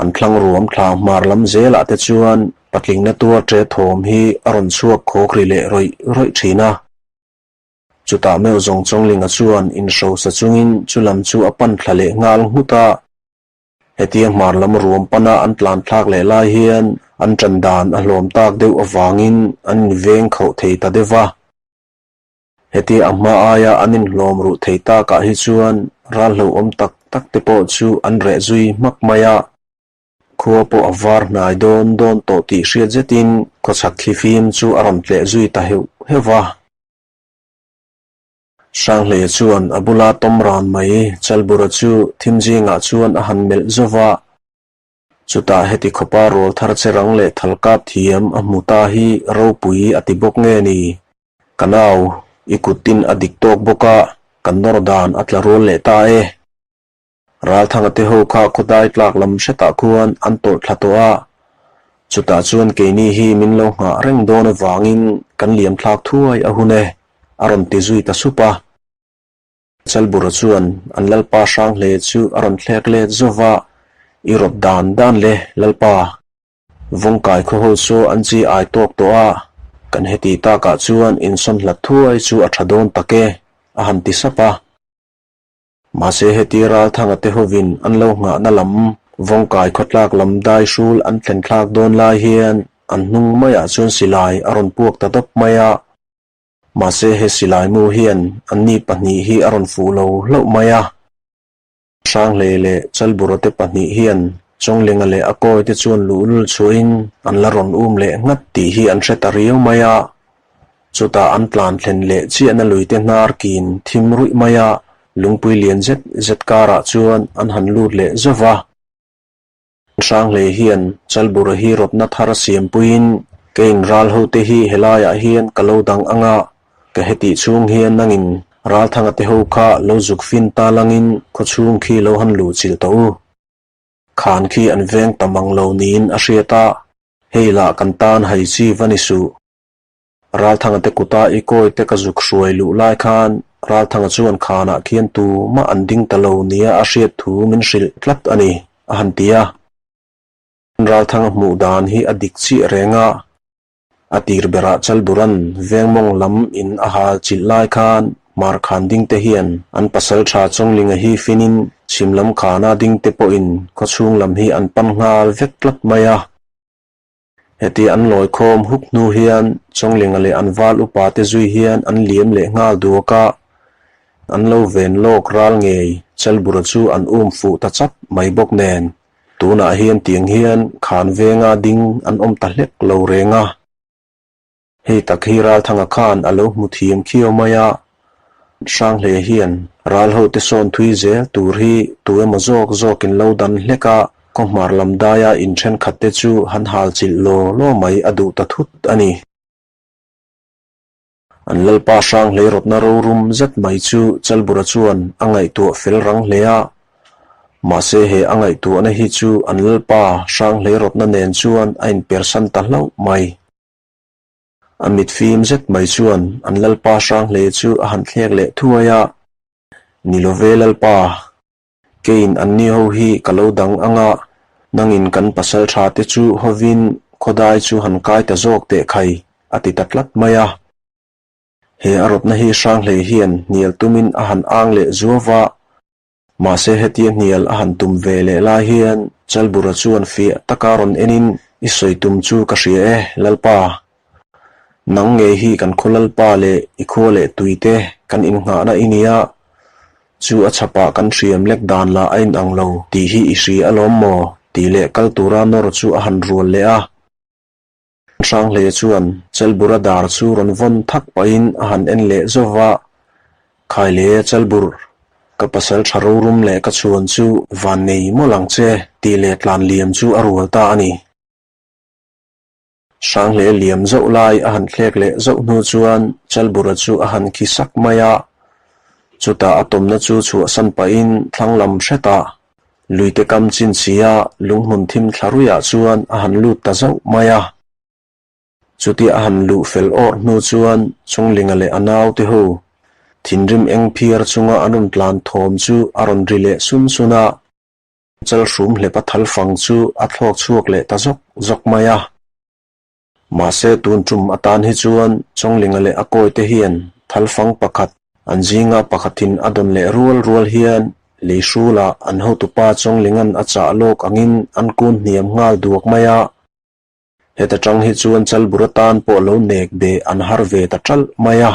Speaker 2: An thlang ruam thla hmar lam zelah te chuan patlingna tuar ṭe thawm hi a rawn chhuak khawk ri leh rawih rawih ṭhin a. Chutah meuh zawng Chawnglinga chuan inhrosa chungin chu lam chu a pan thla leh nghal nghut a. Hetia hmar lam ruam pana an tlan thlak leh lai hian an ṭan dan a hlawm tak deuh avangin an inveng khauh thei ta deuh va. Hetia a hma aia an inhlawm ruh thei takah hi chuan ral hlauhawm tak tak te pawh chu an reh zui hmak mai a. Khua pawh a var hnai dawn dawn tawh tih hriat zetin khawchhak thlifim chu a rawn tleh zui ta heuh heuh va. Hranghleia chuan a bula tawm ran mai Chalbura chu thim zingah chuan a han melh zo va. Chutah heti khawpa rawl thar che rang leh thal kap thiam a hmu ta hi ropui a ti bawk nge ni? Ka nau, i kuttin a dik tawk bawk a, kan nawr dan a tla rual leh ta e. Ralthanga te ho kha khawdai tlak lam hretah khuan an tawlh thla tawh a, chutah chuan keini hi min lo nghah reng dawn avangin kan liam thlak thuai a hun e, a rawn ti zui ta sup a. Chalbura chuan an Lalpa Hranghle chu a rawn thlek let zauh a, I rawt dan dan le, Lalpa. Vawngkai khaw ho chu an chi ai tawk tawh a, kan heti takah chuan insawn hlat thuai chu a tha dawn tak e, a han ti sap a. Mahse heti Ralthanga te hovin an lo nghahna lam Vawngkai khawtlak lam dai hrul an thlen thlak dawn lai hian an hnung maiah chuan silai a rawn puak ta dawp mai a. Mahse he silai mu hian anni pahnih hi a rawn fuh lo hlauh mai a. Hranghlei leh Chalbura te pahnih hian Chawnglinga leh a kawi te chuan luhlul chhuahin an la rawn um leh nghat tih hi an hre ta riau mai a. Chutah an tlan thlen leh chiahna luite hnar kin thim ruih mai a, lungpui lian zet zet karah chuan an han lut leh zauh va. Hranghlei hian Chalbura hi rawtna thar a siampuiin keiin ral hote hi helaiah hian ka lo dang ang a, ka hetih chhung hian nangin Ralthanga te ho kha lo zuk fin ta langin khawchhung khi lo han luh chilh tawh u. Khan khi an veng ta mang lo niin a hriat a, hei lah kan tan hai chi va ni suh. Ralthanga te kuta i kawi te ka zuk hruai luh lai khan Ralthanga chuan khanah khian tumah an ding ta lo nia a hriat thu min hrilh tlat a ni, a han ti a. Ralthanga hmuh dan hi a dik chiah reng a, a tir berah Chalburan vengmawng lam in a hal chilh lai khan Hmarkhan ding te hian an pasal tha Chawnglinga hi finin chhim lam khana ding te pawhin khawchhung lam hi an pan nghal vek tlat mai a. Heti an lawi khawm huk hnu hian Chawnglinga leh an val upa te zui hian an liam leh nghal duak a, an lo ven lawk ral ngei Chalbura chu an um fuh ta chap mai bawk nen tunah hian tiang hian khan venga ding an awm ta hlek lo reng a. Hei tak hi Ralthanga khan a lo hmu thiam khiau mai a, Hranghle hian ral hote sawn thui zel tur hi tu emaw zawk zawkin lo dan hlek a, khawhmar lam daia in thenkhat te chu han hal chilh law law mai a duh ta thut a ni. An Lalpa Hranghlei rawtna rorum zet mai chu Chalbura chuan a ngaihtuah fel rang hle a, mahse he a ngaihtuahna hi chu an Lalpa Hranghlei rawtna nen chuan a inpersan ta hlauh mai. A mit fim zet mai chuan an Lalpa Hranghle chu a han thlek leh thuai a, Ni lo ve Lalpa, keiin anni ho hi ka lo dang ang a, nangin kan pasal tha te chu hovin khawdai chu han kai ta zawk teh khai, a ti ta tlat mai a. He a rawtna hi Hranghle hian hnial tumin a han ang leh zuau va, Mahse hetia hnial a han tum ve leh lai hian Chalbura chuan fiah taka rawn enin, I sawi tum chu ka hria e, Lalpa. Nang ngei hi kan khaw Lalpa leh i khua leh tuite kan innghahna i nia, chu a chhapah kan hriam lek dan lah a inang lo tih hi i hria alawm maw? tih leh kal tura nawr chu a han rual leh a. Hranghle chuan Chalbura dar chu rawn vawn thak pahin a han en leh zauh va, Khai le Chalbur, ka pasal tha rorum leh ka chhuan chu van nei mawlh ang che tih leh tlan liam chu a rual ta a ni. Hranghle liam zauh lai a han thlek leh zauh hnu chuan Chalbura chu a han khi sak mai a, chutah a tawmna chu chhuahsan pahin thlang lam hretah Luite kam chin sia lunghmun thim thla ruihah chuan a han lut ta zauh mai a. Chutia a han luh fel awrh hnu chuan Chunglinga leh a naute ho thinrim eng phiar chunga an rawn tlan thawm chu a rawn ri leh sun sun a. Chalhrum hlepa thal fang chu a thlawk chhuak leh ta zawk zawk mai a. Mahse tun tum atan hi chuan Chawnglinga leh a kawite hian thalfang pakhat an zinga pakhatin a dawn leh rual rual hian lei hrulah an hotupa Chawnglinga'n a chah lawk angin an kun hniam nghal duak mai a. Heta tang hi chuan Chalbur atan pawh lo nek be an har ve ta ṭalh mai a.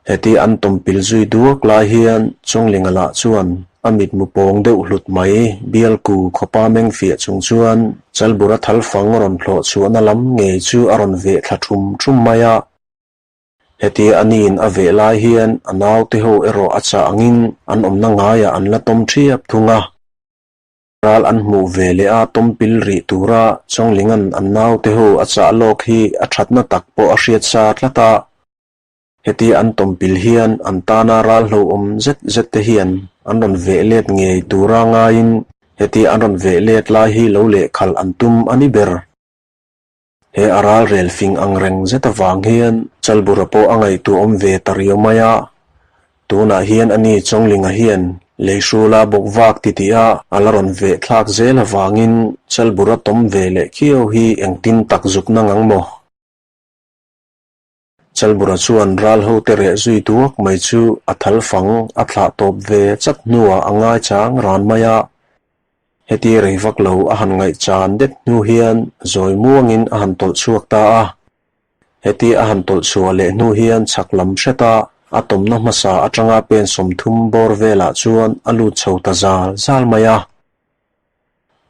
Speaker 2: Heti an tawmpil zui duak lai hian Chawnglinga lah chuan a mitmu pawng deuh hlut mai bialku khawpa meng fiah chung chuan Chalbura thal fang rawn hlawh chhuahna lam ngei chu a rawn veh thla thum thum mai a. Heti a niin a veh lai hian a naute ho erawh a chah angin an awmna ngaiah an la tawm ṭhiap thung a. Ral an hmuh ve leh a tawmpil rih tura Chawnglinga'n an naute ho a chah lawk hi a thatna tak pawh a hriat sa tlat a. Hetia an tawmpil hian an tana ral hlauhawm zet zet te hian an rawn veh let ngei tura ngaiin hetia an rawn veh let lai hi lo lehkhalh an tum a ni ber. He a ral rel fing ang reng zet avang hian Chalbura pawh a ngaihtuahawm ve ta riau mai a. Tunah hian ani Chawnglinga hian leihrula bawk vak titih a a la rawn veh thlak zel avangin Chalbura tawm ve leh khiau hi engtin tak zuk na ngang maw? Chalbura chuan ral hote reh zui duak mai chu a thal fang a thlah tawp ve chat hnuah a ngaichang ran mai a. Heti rei vak lo a han ngaihchan det hnu hian zawi muangin a han tawlh chhuak ta a. Heti a han tawlh chhuah leh hnu hian chhak lam hreta a tawmna hmasa atanga pen 30 bawr velah chuan a lut chho ta zal zal mai a.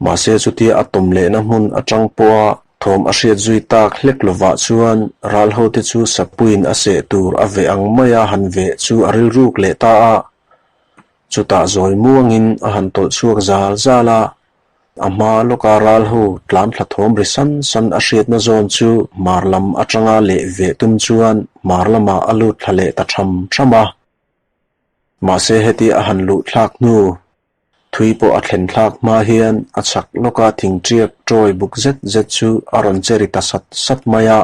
Speaker 2: Mahse chutia a tawm lehna hmun atang pawha thawm a hriat zui tak hlek lovah chuan ral hote chu sapuiin a seh tur a veh ang maia han veh chu a rilruk leh ta a. Chutah zawi muangin a han tawlh chhuak zal zal a, a hma lawka ral ho tlan thla thawm ri san san a hriatna zawn chu hmar lam atanga leh veh tum chuan hmar lamah a lut thla leh ta tham tham a. Mahse heti a han luh thlak hnu Thui pawh a thlen thlak hma hian a chhak lawka thingṭiak ṭawi buk zet zet chu a rawn che ri ta sat sat mai a.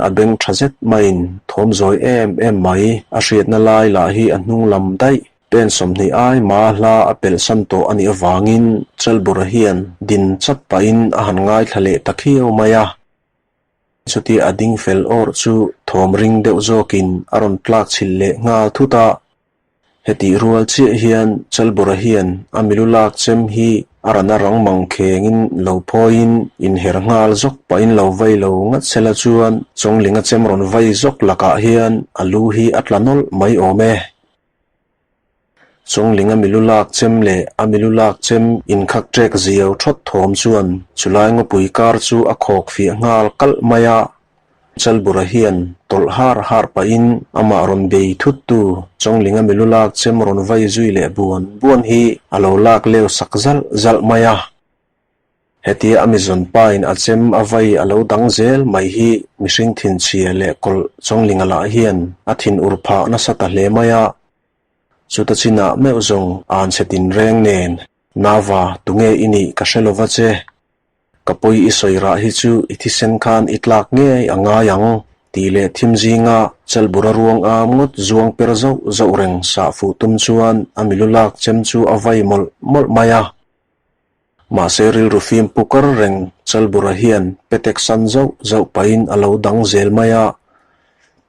Speaker 2: A beng ṭha zet maiin thawm zawi em em mai a hriatna lai lah hi a hnung lam daih. Pen 20 ai ma hla a pelh san tawh a nih avangin Chalbura hian din chat pahin a han ngaithla leh ta khiau mai a. Chutia a ding fel awrh chu thawm ring deuh zawkin a rawn tlak chhilh leh nghal thut a. Hetih rual chiah hian Chalbura hian a milu lak chem hi a rana rang mang khengin lo phawiin inher nghal zawk pahin lo vai lo ngat sela chuan Chawnglinga chem rawn vai zawk lakah hian a lu hi a tla nawlh mai awm e. Chawnglinga milu lak chem leh a milu lak chem inkhak ṭek ziau ṭhawt thawm chuan chulai ngawpui kar chu a khawk fiah nghal kalh mai a. Chalbura hian tawlh har har pahin amah rawn bei thuttu Chawnglinga milu lak chem rawn vai zui leh buan buan hi a lo lak leu sak zalh zalh mai a. Hetia a mizawn pain a chem a vai a lo dang zel mai hi mihring thinchhia leh kawlh Chawnglinga lah hian a thin ur phah nasa ta hle mai a. Chuta chinah meuh zawng an chhe tinreng nen, Nava, tunge i nih ka hre lova che. Ka pawi i sawi rah hi chu i thisen khan i tlak ngei a ngai ang, tih leh thim zinga Chalbura ruang am ngawt zuang per zauh zauh reng sah fuh tum chuan a milu lak chem chu a vai mawlh mawlh mai a. Mahse rilru fim pu kar reng Chalbura hian petek san zauh zauh pahin a lo dang zel mai a,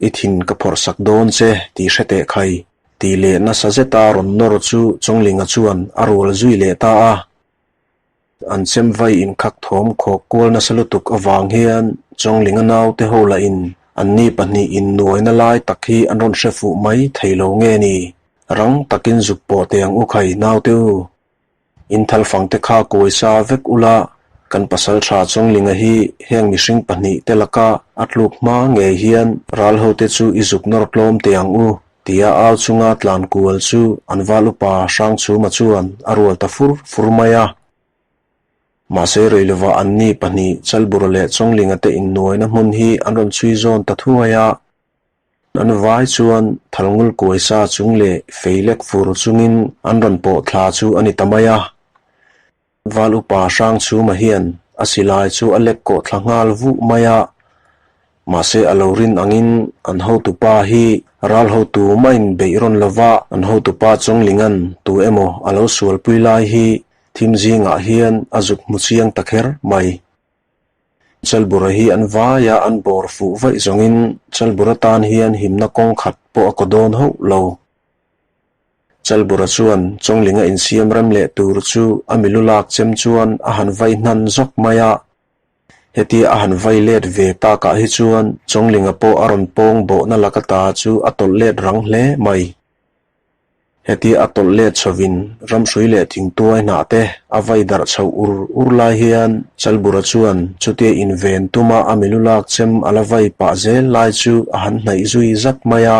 Speaker 2: I thin ka phawrh sak dawn che tih hre teh khai, tih leh nasa zeta rawn nawr chu Chawnglinga chuan a rual zui leh ta a. An chem vai inkhak thawm khawk kual nasa lutuk avang hian Chawnglinga naute ho lahin anni pahnih innuaina lai tak hi an rawn hre fuh mai thei lo nge ni? Rang takin zuk pawh teh ang u khai naute u. Inthal fangte kha kawi sa vek ula, kan pasal tha Chawnglinga hi heng mihring pahnih te laka a tluk hma ngei hian ral hote chu i zuk nawr tlawm teh ang u tia au chunga tlan kual chu an val upa Hrangchhuma chuan a rual ta fur fur mai a. Mahse Reilova anni pahnih Chalbura leh Chawnglinga te innuaina hmun hi an rawn chhui zawn ta thuai a. An vai chuan thalngul kuai sa chung leh fei lek fur chungin an rawn pawh thla chu a ni ta mai a. Val upa Hrangchhuma hian a silai chu a lek kawh thla nghal vuh mai a, mahse a lo rin angin an hotupa hi ral hotu maiin beih rawn lova an hotupa Chawnglinga'n tu emaw a lo sualpui lai hi thim zingah hian a zuk hmu chiang ta kher mai. Chalbura hi an vaia an bawr fuh vaih zawngin Chalbura tan hian himna kawng khat pawh a kaw dawn hauh lo. Chalbura chuan Chawnglinga insiam rem leh tur chu a milu lak chem chuan a han vai hnan zawk mai a. Hetia a han vai let ve takah hi chuan Chawnglinga pawh a rawn pawng bawhna laka ta chu a tawlh let rang hle mai. Hetia a tawlh let chhovin ramhrui leh thingtuai hnah te a vai darh chhoh ur ur lai hian Chalbura chuan chutia inven tuma a milu lak chem a la vai pah zel lai chu a han hnaih zui zat mai a.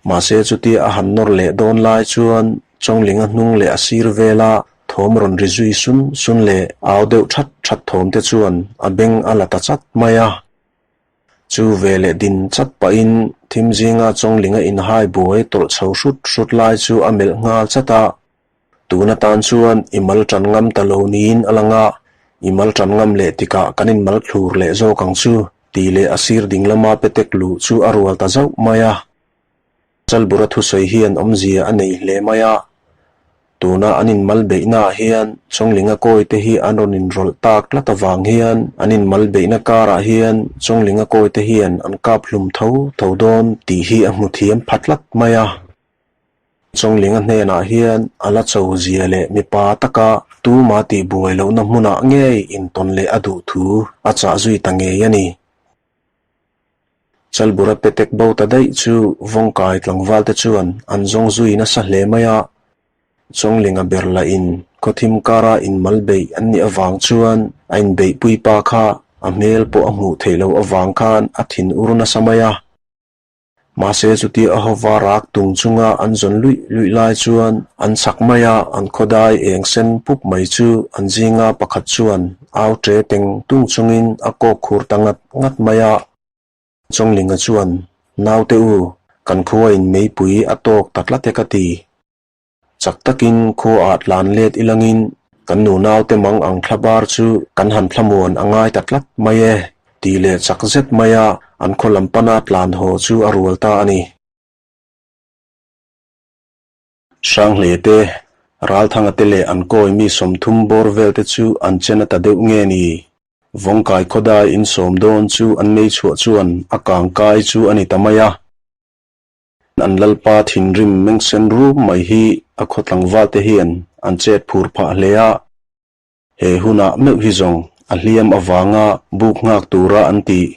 Speaker 2: Mahse chutia a han nawr leh dawn lai chuan Chawnglinga hnung leh a sir vela thawm rawn ri zui sun sun leh au deuh that that thawm te chuan a beng a la ta chat mai a. Chu veleh din chat pahin thim zinga Chawnglinga inhai buai tawlh chho hrut hrut lai chu a melh nghal chat a. Tun atan chuan i mal tan ngam ta lo niin a lang a, i mal tan ngam leh tikah kan inmal thlur leh zawk ang chu, tih leh a sir ding lama petek luh chu a rual ta zauh mai a. Chalbura thusawi hian awmzia a nei hle mai a, tuna an inmal beihnaah hian Chawnglinga kawi te hi an rawn inrawlh tak tlat avang hian an inmal beihna karah hian Chawnglinga kawi te hian an kap hlum tho tho dawn tih hi a hmu thiam pha tlat mai a. Chawnglinga hnenah hian a la cho zia leh mipa taka tuma tihbuai lohna hmunah ngei intawn leh a duh thu a chah zui ta ngei a ni. Chalbura petek bo ta daih chu Vawngkai tlangval te chuan an zawng zui nasa hle mai a, Chawnglinga ber lah in khawthim kara inmal beih an nih avang chuan a inbeihpui pa kha a hmel pawh a hmuh theih loh avang khan a thin ur nasa mai a. Mahse chuti a hova rak tung chunga an zawn luih luih lai chuan an chak mai a, an khawdai eng sen pup mai chu an zinga pakhat chuan au ṭe teng tung chungin a kawk khur ta ngat ngat mai a. Chawnglinga chuan, Naute u, kan khuain meipui a tawk ta tlat e ka ti. Chak takin khuaah tlan let ilangin kan nunaute mang ang thla bar chu kan han thlamuan a ngai ta tlat mai e, tih leh chak zet maia an khaw lam pana tlan haw chu a rual ta a ni. Hranghleia te, Ralthanga te leh an kawi mi 30 bawr vel te chu an chen a ta deuh nge ni? Vawngkai khawdai insawm dawn chu an nei chhuah chuan a kang kai chu a ni ta mai a. An lalpa thinrim mengsen rum mai hi a khaw tlangval te hian an chet phur phah hle a. He hunah meuh hi zawng a hliam avanga buk nghak tura an tih.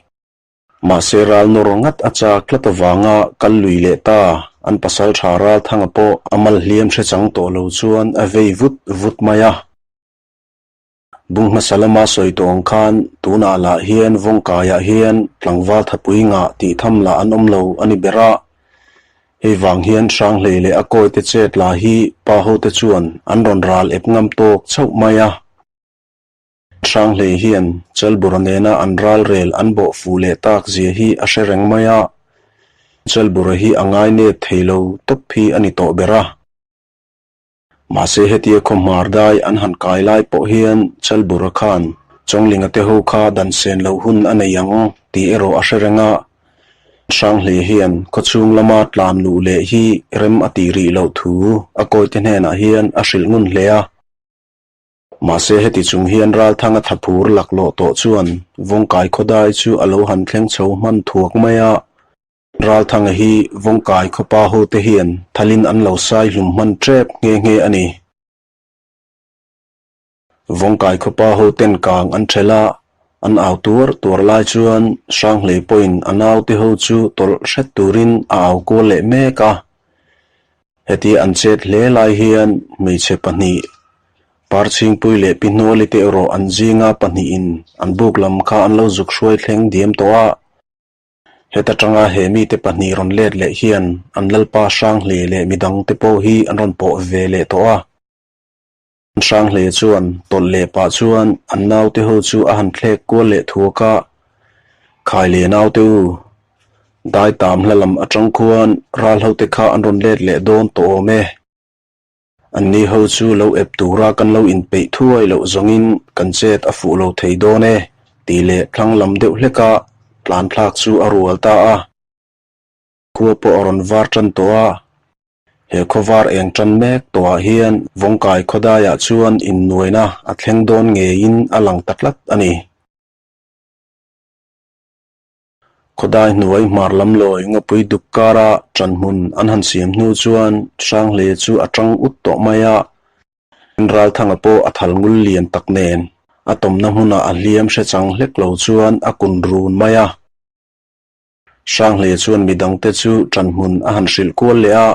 Speaker 2: Mahse ral nawr ngat a chak tlat avanga kal lui leh ta, an pasal tha ral thanga pawh a mal hliam hre chang tawh lo chuan a vei vut vut mai a. Bung hmasa lama sawi tawh ang khan tunah lah hian Vawngkaiah hian tlangval thapui ngah tih tham lah an awm lo a ni ber a. Hei vang hian Hranghlei leh a kawite chet la hi pa hote chuan an rawn ral ep ngam tawk chauh mai a. Hranghlei hian Chalbura nena an ral rel an bawh fuh leh tak zia hi a hre reng mai a. Chalbura hi a ngai nep thei lo tawp hi a ni tawh ber a. Mahse hetia khawhmar dai an han kai lai pawh hian Chalbura khan Chawnglinga te ho kha dan sen loh hun a nei ang tih erawh a hre reng a. Hranghlei hian khawchhung lama tlan luh leh hi rem a tih rih loh thu a kawite hnenah hian a hrilh ngun hle a. Mahse heti chung hian Ralthanga thaphur laklawh tawh chuan Vawngkai khawdai chu a lo han thleng chho hman thuak mai a. Ralthanga hi Vawngkai khawpa hote hian thalin an lo sai hlum hman tep nghe nghe a ni. Vawngkai khawpa hoten kang an ṭhelh a, an au tuar tuar lai chuan Hranghlei pawhin a naute ho chu tawlh hret turin a au kual leh mek a. Hetia an chet hle lai hian hmeichhe pahnih, Parchhingpui leh Pi Hnuali te erawh an zinga pahnihin an buk lam kha an lo zuk hruai thleng diam tawh a. Heta tanga he mite pahnih rawn let leh hian an lalpa Hranghlei leh midangte pawh hi an rawn pawh ve leh tawh a. Hranghlei chuan tawlh leh pah chuan an naute ho chu a han thlek kual leh thuak a, Khai leh naute u, dai tam hla lam atang khuan ral hote kha an rawn let leh dawn tawh awm e. Anni ho chu lo ep tura kan lo inpeih thuai loh zawngin kan chet a fuh lo thei dawn e, tih leh thlang lam deuh hleka tlan thlak chu a rual ta a. Khua pawh a rawn var tan tawh a, he khawvar eng tan mek tawhah hian Vawngkai khawdaiah chuan innuaina a thleng dawn ngeiin a lang ta tlat a ni. Khawdai hnuai hmar lam lawi ngawpui duk kara ṭanhmun an han siam hnu chuan Hranghlei chu a ṭang ut tawh mai a, Ralthanga pawh a thal ngul lian tak nen a tawmna hmunah a hliam hre chang hlek lo chuan a kun run mai a. Hranghlei chuan midangte chu ṭanhmun a han hrilh kual leh a,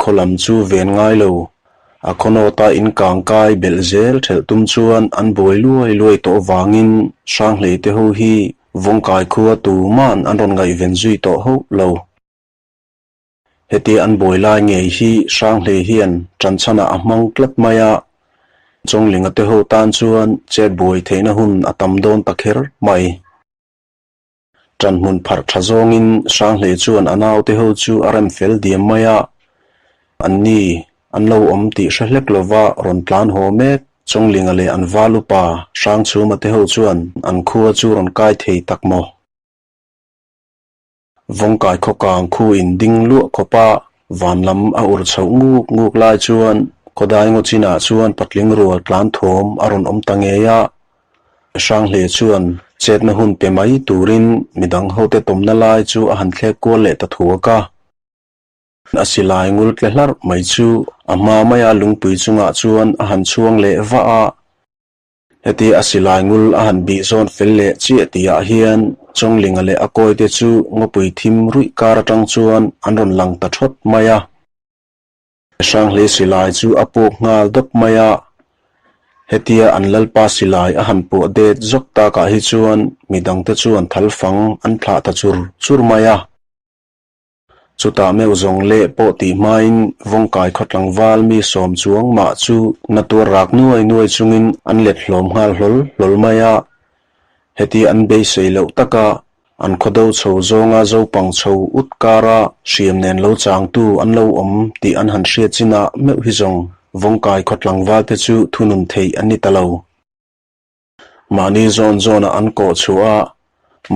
Speaker 2: khaw lam chu ven ngai lo, a khaw nawta inkang kai belh zel ṭhelh tum chuan an buai luai luai tawh vangin Hranghlei te ho hi Vawngkai khua tuman an rawn ngaihven zui tawh hauh lo. Hetia an buai lai ngei hi Hranghlei hian ṭanchhanah a hmang tlat mai a, Chawnglinga te ho tan chuan chet buai theihna hun a tam dawn ta kher mai. Ṭanhmun pharh ṭha zawngin Hranghlei chuan a naute ho chu a rem fel diam mai a, anni an lo awm tih hre hlek lova rawn tlan haw mek. Chawnglinga leh an val upa Hrangchhuma te ho chuan an khua chu rawn kai thei tak maw? Vawngkai khaw kang khu in ding luah khawp a, van lam a ur chhoh nguk nguk lai chuan khawdai ngaw chinah chuan patling rual tlan thawm a rawn awm ta ngei a. Hranghle chuan chetna hun pe mai turin midang hote tawmna lai chu a han thlek kual leh ta thuak a. A silai ngul tle hlarh mai chu a hma maia lungpui chungah chuan a han chhuang leh vah a. Heti a silai ngul a han bih zawn fel leh chiah tihah hian Chawnglinga leh a kawite chu ngawpui thim ruih kar atang chuan an rawn lang ta thawt mai a. Hranghlei silai chu a puk nghal dawp mai a, hetia an lalpa silai a han puah det zawk takah hi chuan midangte chuan thalfang an thlah ta chur chur mai a. Chutah meuh zawng leh pawh tih hmain Vawngkai khaw tlangval mi sawm chuang mah chu na tuar rak nuai nuai chungin an let hlawm nghal hlawl hlawl mai a. Heti an beisei loh taka an khaw do chho zawnga zopang chho ut kara hriam nen lo changtu an lo awm tih an han hriat chinah meuh hi zawng Vawngkai khaw tlangval te chu thunun theih an ni ta lo. Mahni zawn zawnah an kawh chhuah a,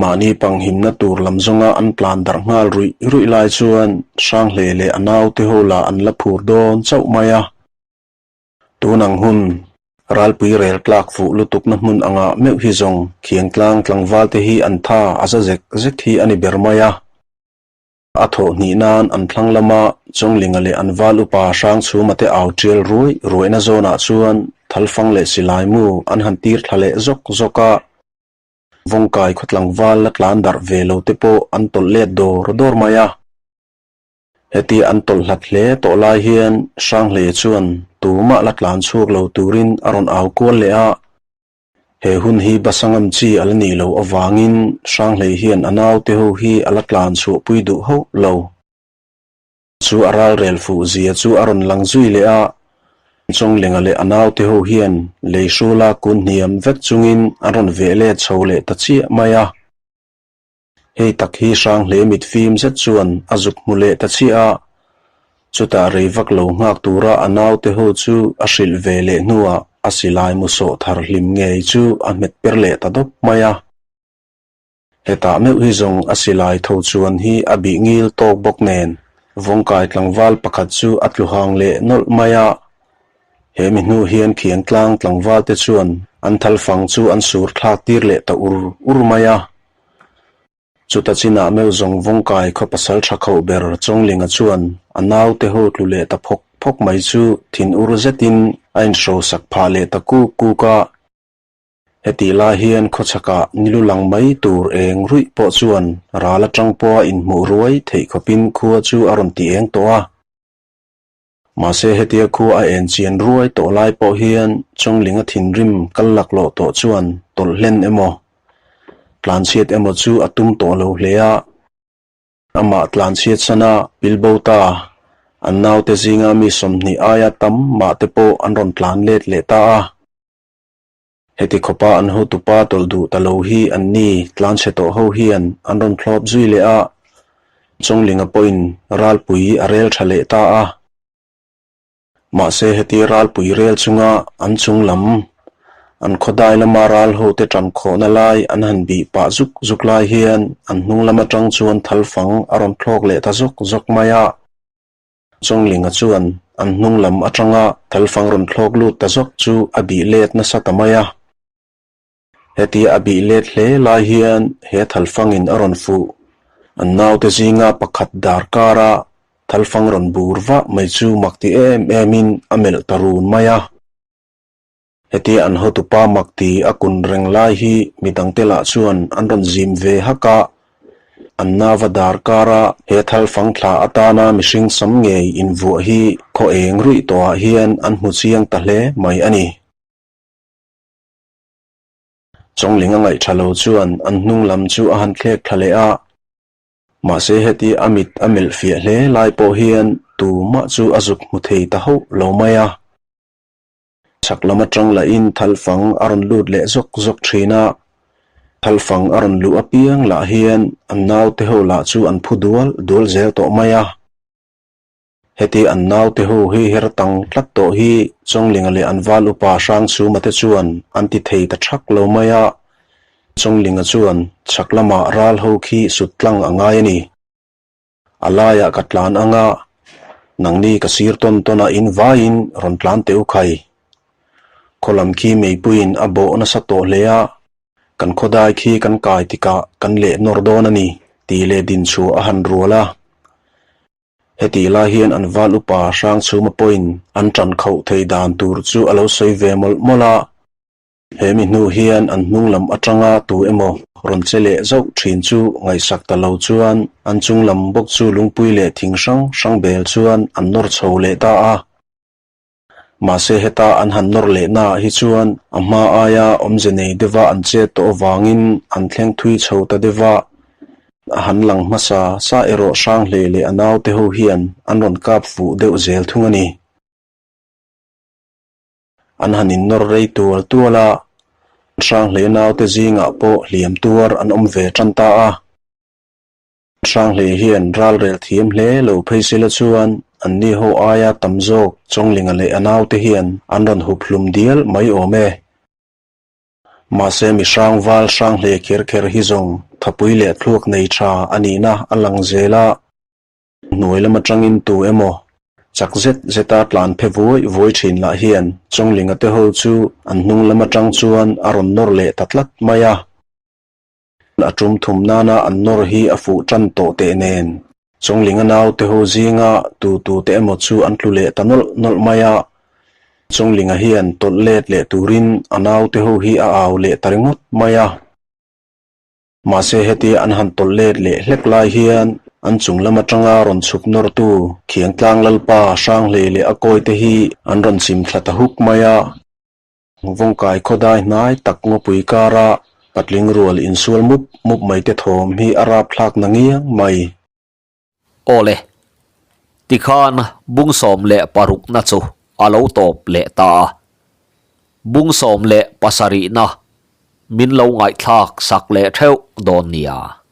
Speaker 2: mahni panghimna tur lam zawnga an tlan darh nghal ruih ruih lai chuan Hranghlei leh a naute ho lah an la phur dawn chauh mai a. Tun ang hun, ralpui rel tlak fuh lutukna hmun angah meuh hi zawng khiangtlang tlangval te hi an tha a za zek zek hi a ni ber mai a. A thawh hnih nan an thlang lama Chawnglinga leh an val upa Hrangchhuma te au tial ruai ruaina zawnah chuan thalfang leh silai mu an han tir thla leh zawk zawk a. Vawngkai khaw tlangval la tlan darh ve lo te pawh an tawlh let dawr dawr mai a. Heti an tawlh hlat hle tawh lai hian Hranghleia chuan tumah la tlan chhuak lo turin a rawn au kual leh a. He hun hi Basangam chi a la nih loh avangin Hranghlei hian a naute ho hi a la tlan chhuahpui duh hauh lo. Chu a ralrel fuh zia chu a rawn lang zui leh a, Chawnglinga leh a naute ho hian lei hrula kun hniam vek chungin an rawn veh let chho leh ta chiah mai a. Hei tak hi Hranghlei mit fim zet chuan a zuk hmu leh ta chiah a, chutah rei vak lo nghak tura a naute ho chu a hrilh ve leh hnuah a silai mu sawh thar hlim ngei chu a hmet per leh ta dawp mai a. Hetah meuh hi zawng a silai tho chuan hi a bih ngil tawk bawk nen Vawngkai tlangval pakhat chu a tlu hang leh nawlh mai a, he mi hnu hian Khiangtlang tlangval te chuan an thalfang chu an sur thlak tir leh ta ur ur mai a. Chuta chinah meuh zawng Vawngkai khaw pasal tha khauh ber Chawnglinga chuan a naute ho tlu leh ta phawk phawk mai chu thin ur zetin a inhrosak phah leh ta kuk kuk a. Hetih lai hian khawchhakah nilu lang mai tur eng ruih pawh chuan ral atang pawha inhmuh ruai theih khawpin khua chu a rawn ti eng tawh a. Mahse hetia khua a en chian ruai tawh lai pawh hian Chawnglinga thinrim kal laklawh tawh chuan tawlh hlen emaw, tlanchhiat emaw chu a tum tawh lo hle a. Amah tlanchhiat sana Bilbo ta, an naute zinga mi 20 aia tam mah te pawh an rawn tlan let leh ta a. Heti khawpa an hotupa tawlh duh ta lo hi an ni tlanchhe tawh ho hian an rawn thlawp zui leh a, Chawnglinga pawhin ralpui a rel tha leh ta a. Mahse heti ralpui rel chunga an chung lam, an khawdai lama ral hote tan khawhna lai an han bih pah zuk zuk lai hian an hnung lam atang chuan thalfang a rawn thlawk leh ta zawk zawk mai a. Chawnglinga chuan an hnung lam atanga thalfang rawn thlawk lut ta zawk chu a bih let nasa ta mai a. Hetia a bih let hle lai hian he thalfangin a rawn fuh. An naute zinga pakhat dar kara thalfang rawn bur vah mai chu mak ti em emin a melh ta run mai a. Hetia an hotupa mak ti a kun reng lai hi midangte lah chuan an rawn zim ve hak a, an nava dar kara he thal fang thla atana mihring sam ngei invuah hi khaw eng ruih tawhah hian an hmu chiang ta hle mai a ni. Chawngling a ngaih tha lo chuan an hnung lam chu a han thlek thla leh a, mahse heti a mit a melh fiah hle lai pawh hian tumah chu a zuk hmu thei ta hauh lo mai a. Chhak lam atang lahin thalfang a rawn lut leh zawk zawk thin a. Thalfang a rawn luh apiang lah hian an naute ho lah chu an phu dual dual zel tawh mai a. Heti an naute ho hi her tang tlat tawh hi Chawnglinga leh an val upa Hrangchhuma te chuan an ti thei ta thak lo mai a. Chawnglinga chuan chhak lamah ral ho khi sut tlang a ngai a ni. A laiah ka tlan ang a, nangni ka sir tawn tawn a in vaiin rawn tlan teh u khai. Khaw lam khi meipuiin a bawh nasa tawh hle a, kan khawdai khi kan kai tikah kan leh nawr dawn a ni tih leh din chhuah a han rual a. Hetih lai hian an val upa Hrangchhuma pawhin an ṭan khauh thei dan tur chu a lo sawi ve mawlh mawlh a. He mi hnu hian an hnung lam atanga tu emaw rawn che leh zauh thin chu ngaihsak ta lo chuan an chung lam bawk chu lungpui leh thing hrang hrang bel chuan an nawr chho leh ta a. Mahse heta an han nawr leh naah hi chuan a hma aia awmze nei deuha an chet tawh avangin an thleng thui chho ta deuha. A han lang hmasa sa erawh Hranghlei leh a naute ho hian an rawn kap fuh deuh zel thung a ni. An han innawr rei tual tual a, Hranghlei naute zingah pawh hliam tuar an awm ve tan ta a. Hranghlei hian ralrel thiam hle lo phei sila chuan anni ho aia tam zawk Chawnglinga leh a naute hian an rawn hup hlum dial mai awm e. Mahse mi hrang val Hranghlei kher kher hi zawng thapui leh thluak nei tha a nihna a lang zel a. Hnuai lam atangin tu emaw chak zet zeta tlan phe vuai vuai thin lah hian Chawnglinga te ho chu an hnung lam atang chuan a rawn nawr leh ta tlat mai a. A tum thum nana an nawr hi a fuh tan tawh teh nen Chawnglinga naute ho zinga tu tu te emaw chu an tlu leh ta nawlh nawlh mai a. Chawnglinga hian tawlh let leh turin a naute ho hi a au leh ta ringawt mai a. Mahse heti an han tawlh let leh hlek lai hian an chung lam atanga rawn chhuk nawrtu Khiangtlang Lalpa Hranghlei leh a kawite hi an rawn chim thla ta huk mai a. Vawngkai khawdai hnai tak ngawpui kara patling rual insual mup mup mai te thawm hi a rapthlak na ngiang mai.
Speaker 1: Awle, tikhan bung 16 na chu a lo tawp leh ta a. Bung 17 na min lo ngaihthlak sak leh theuh dawn nia.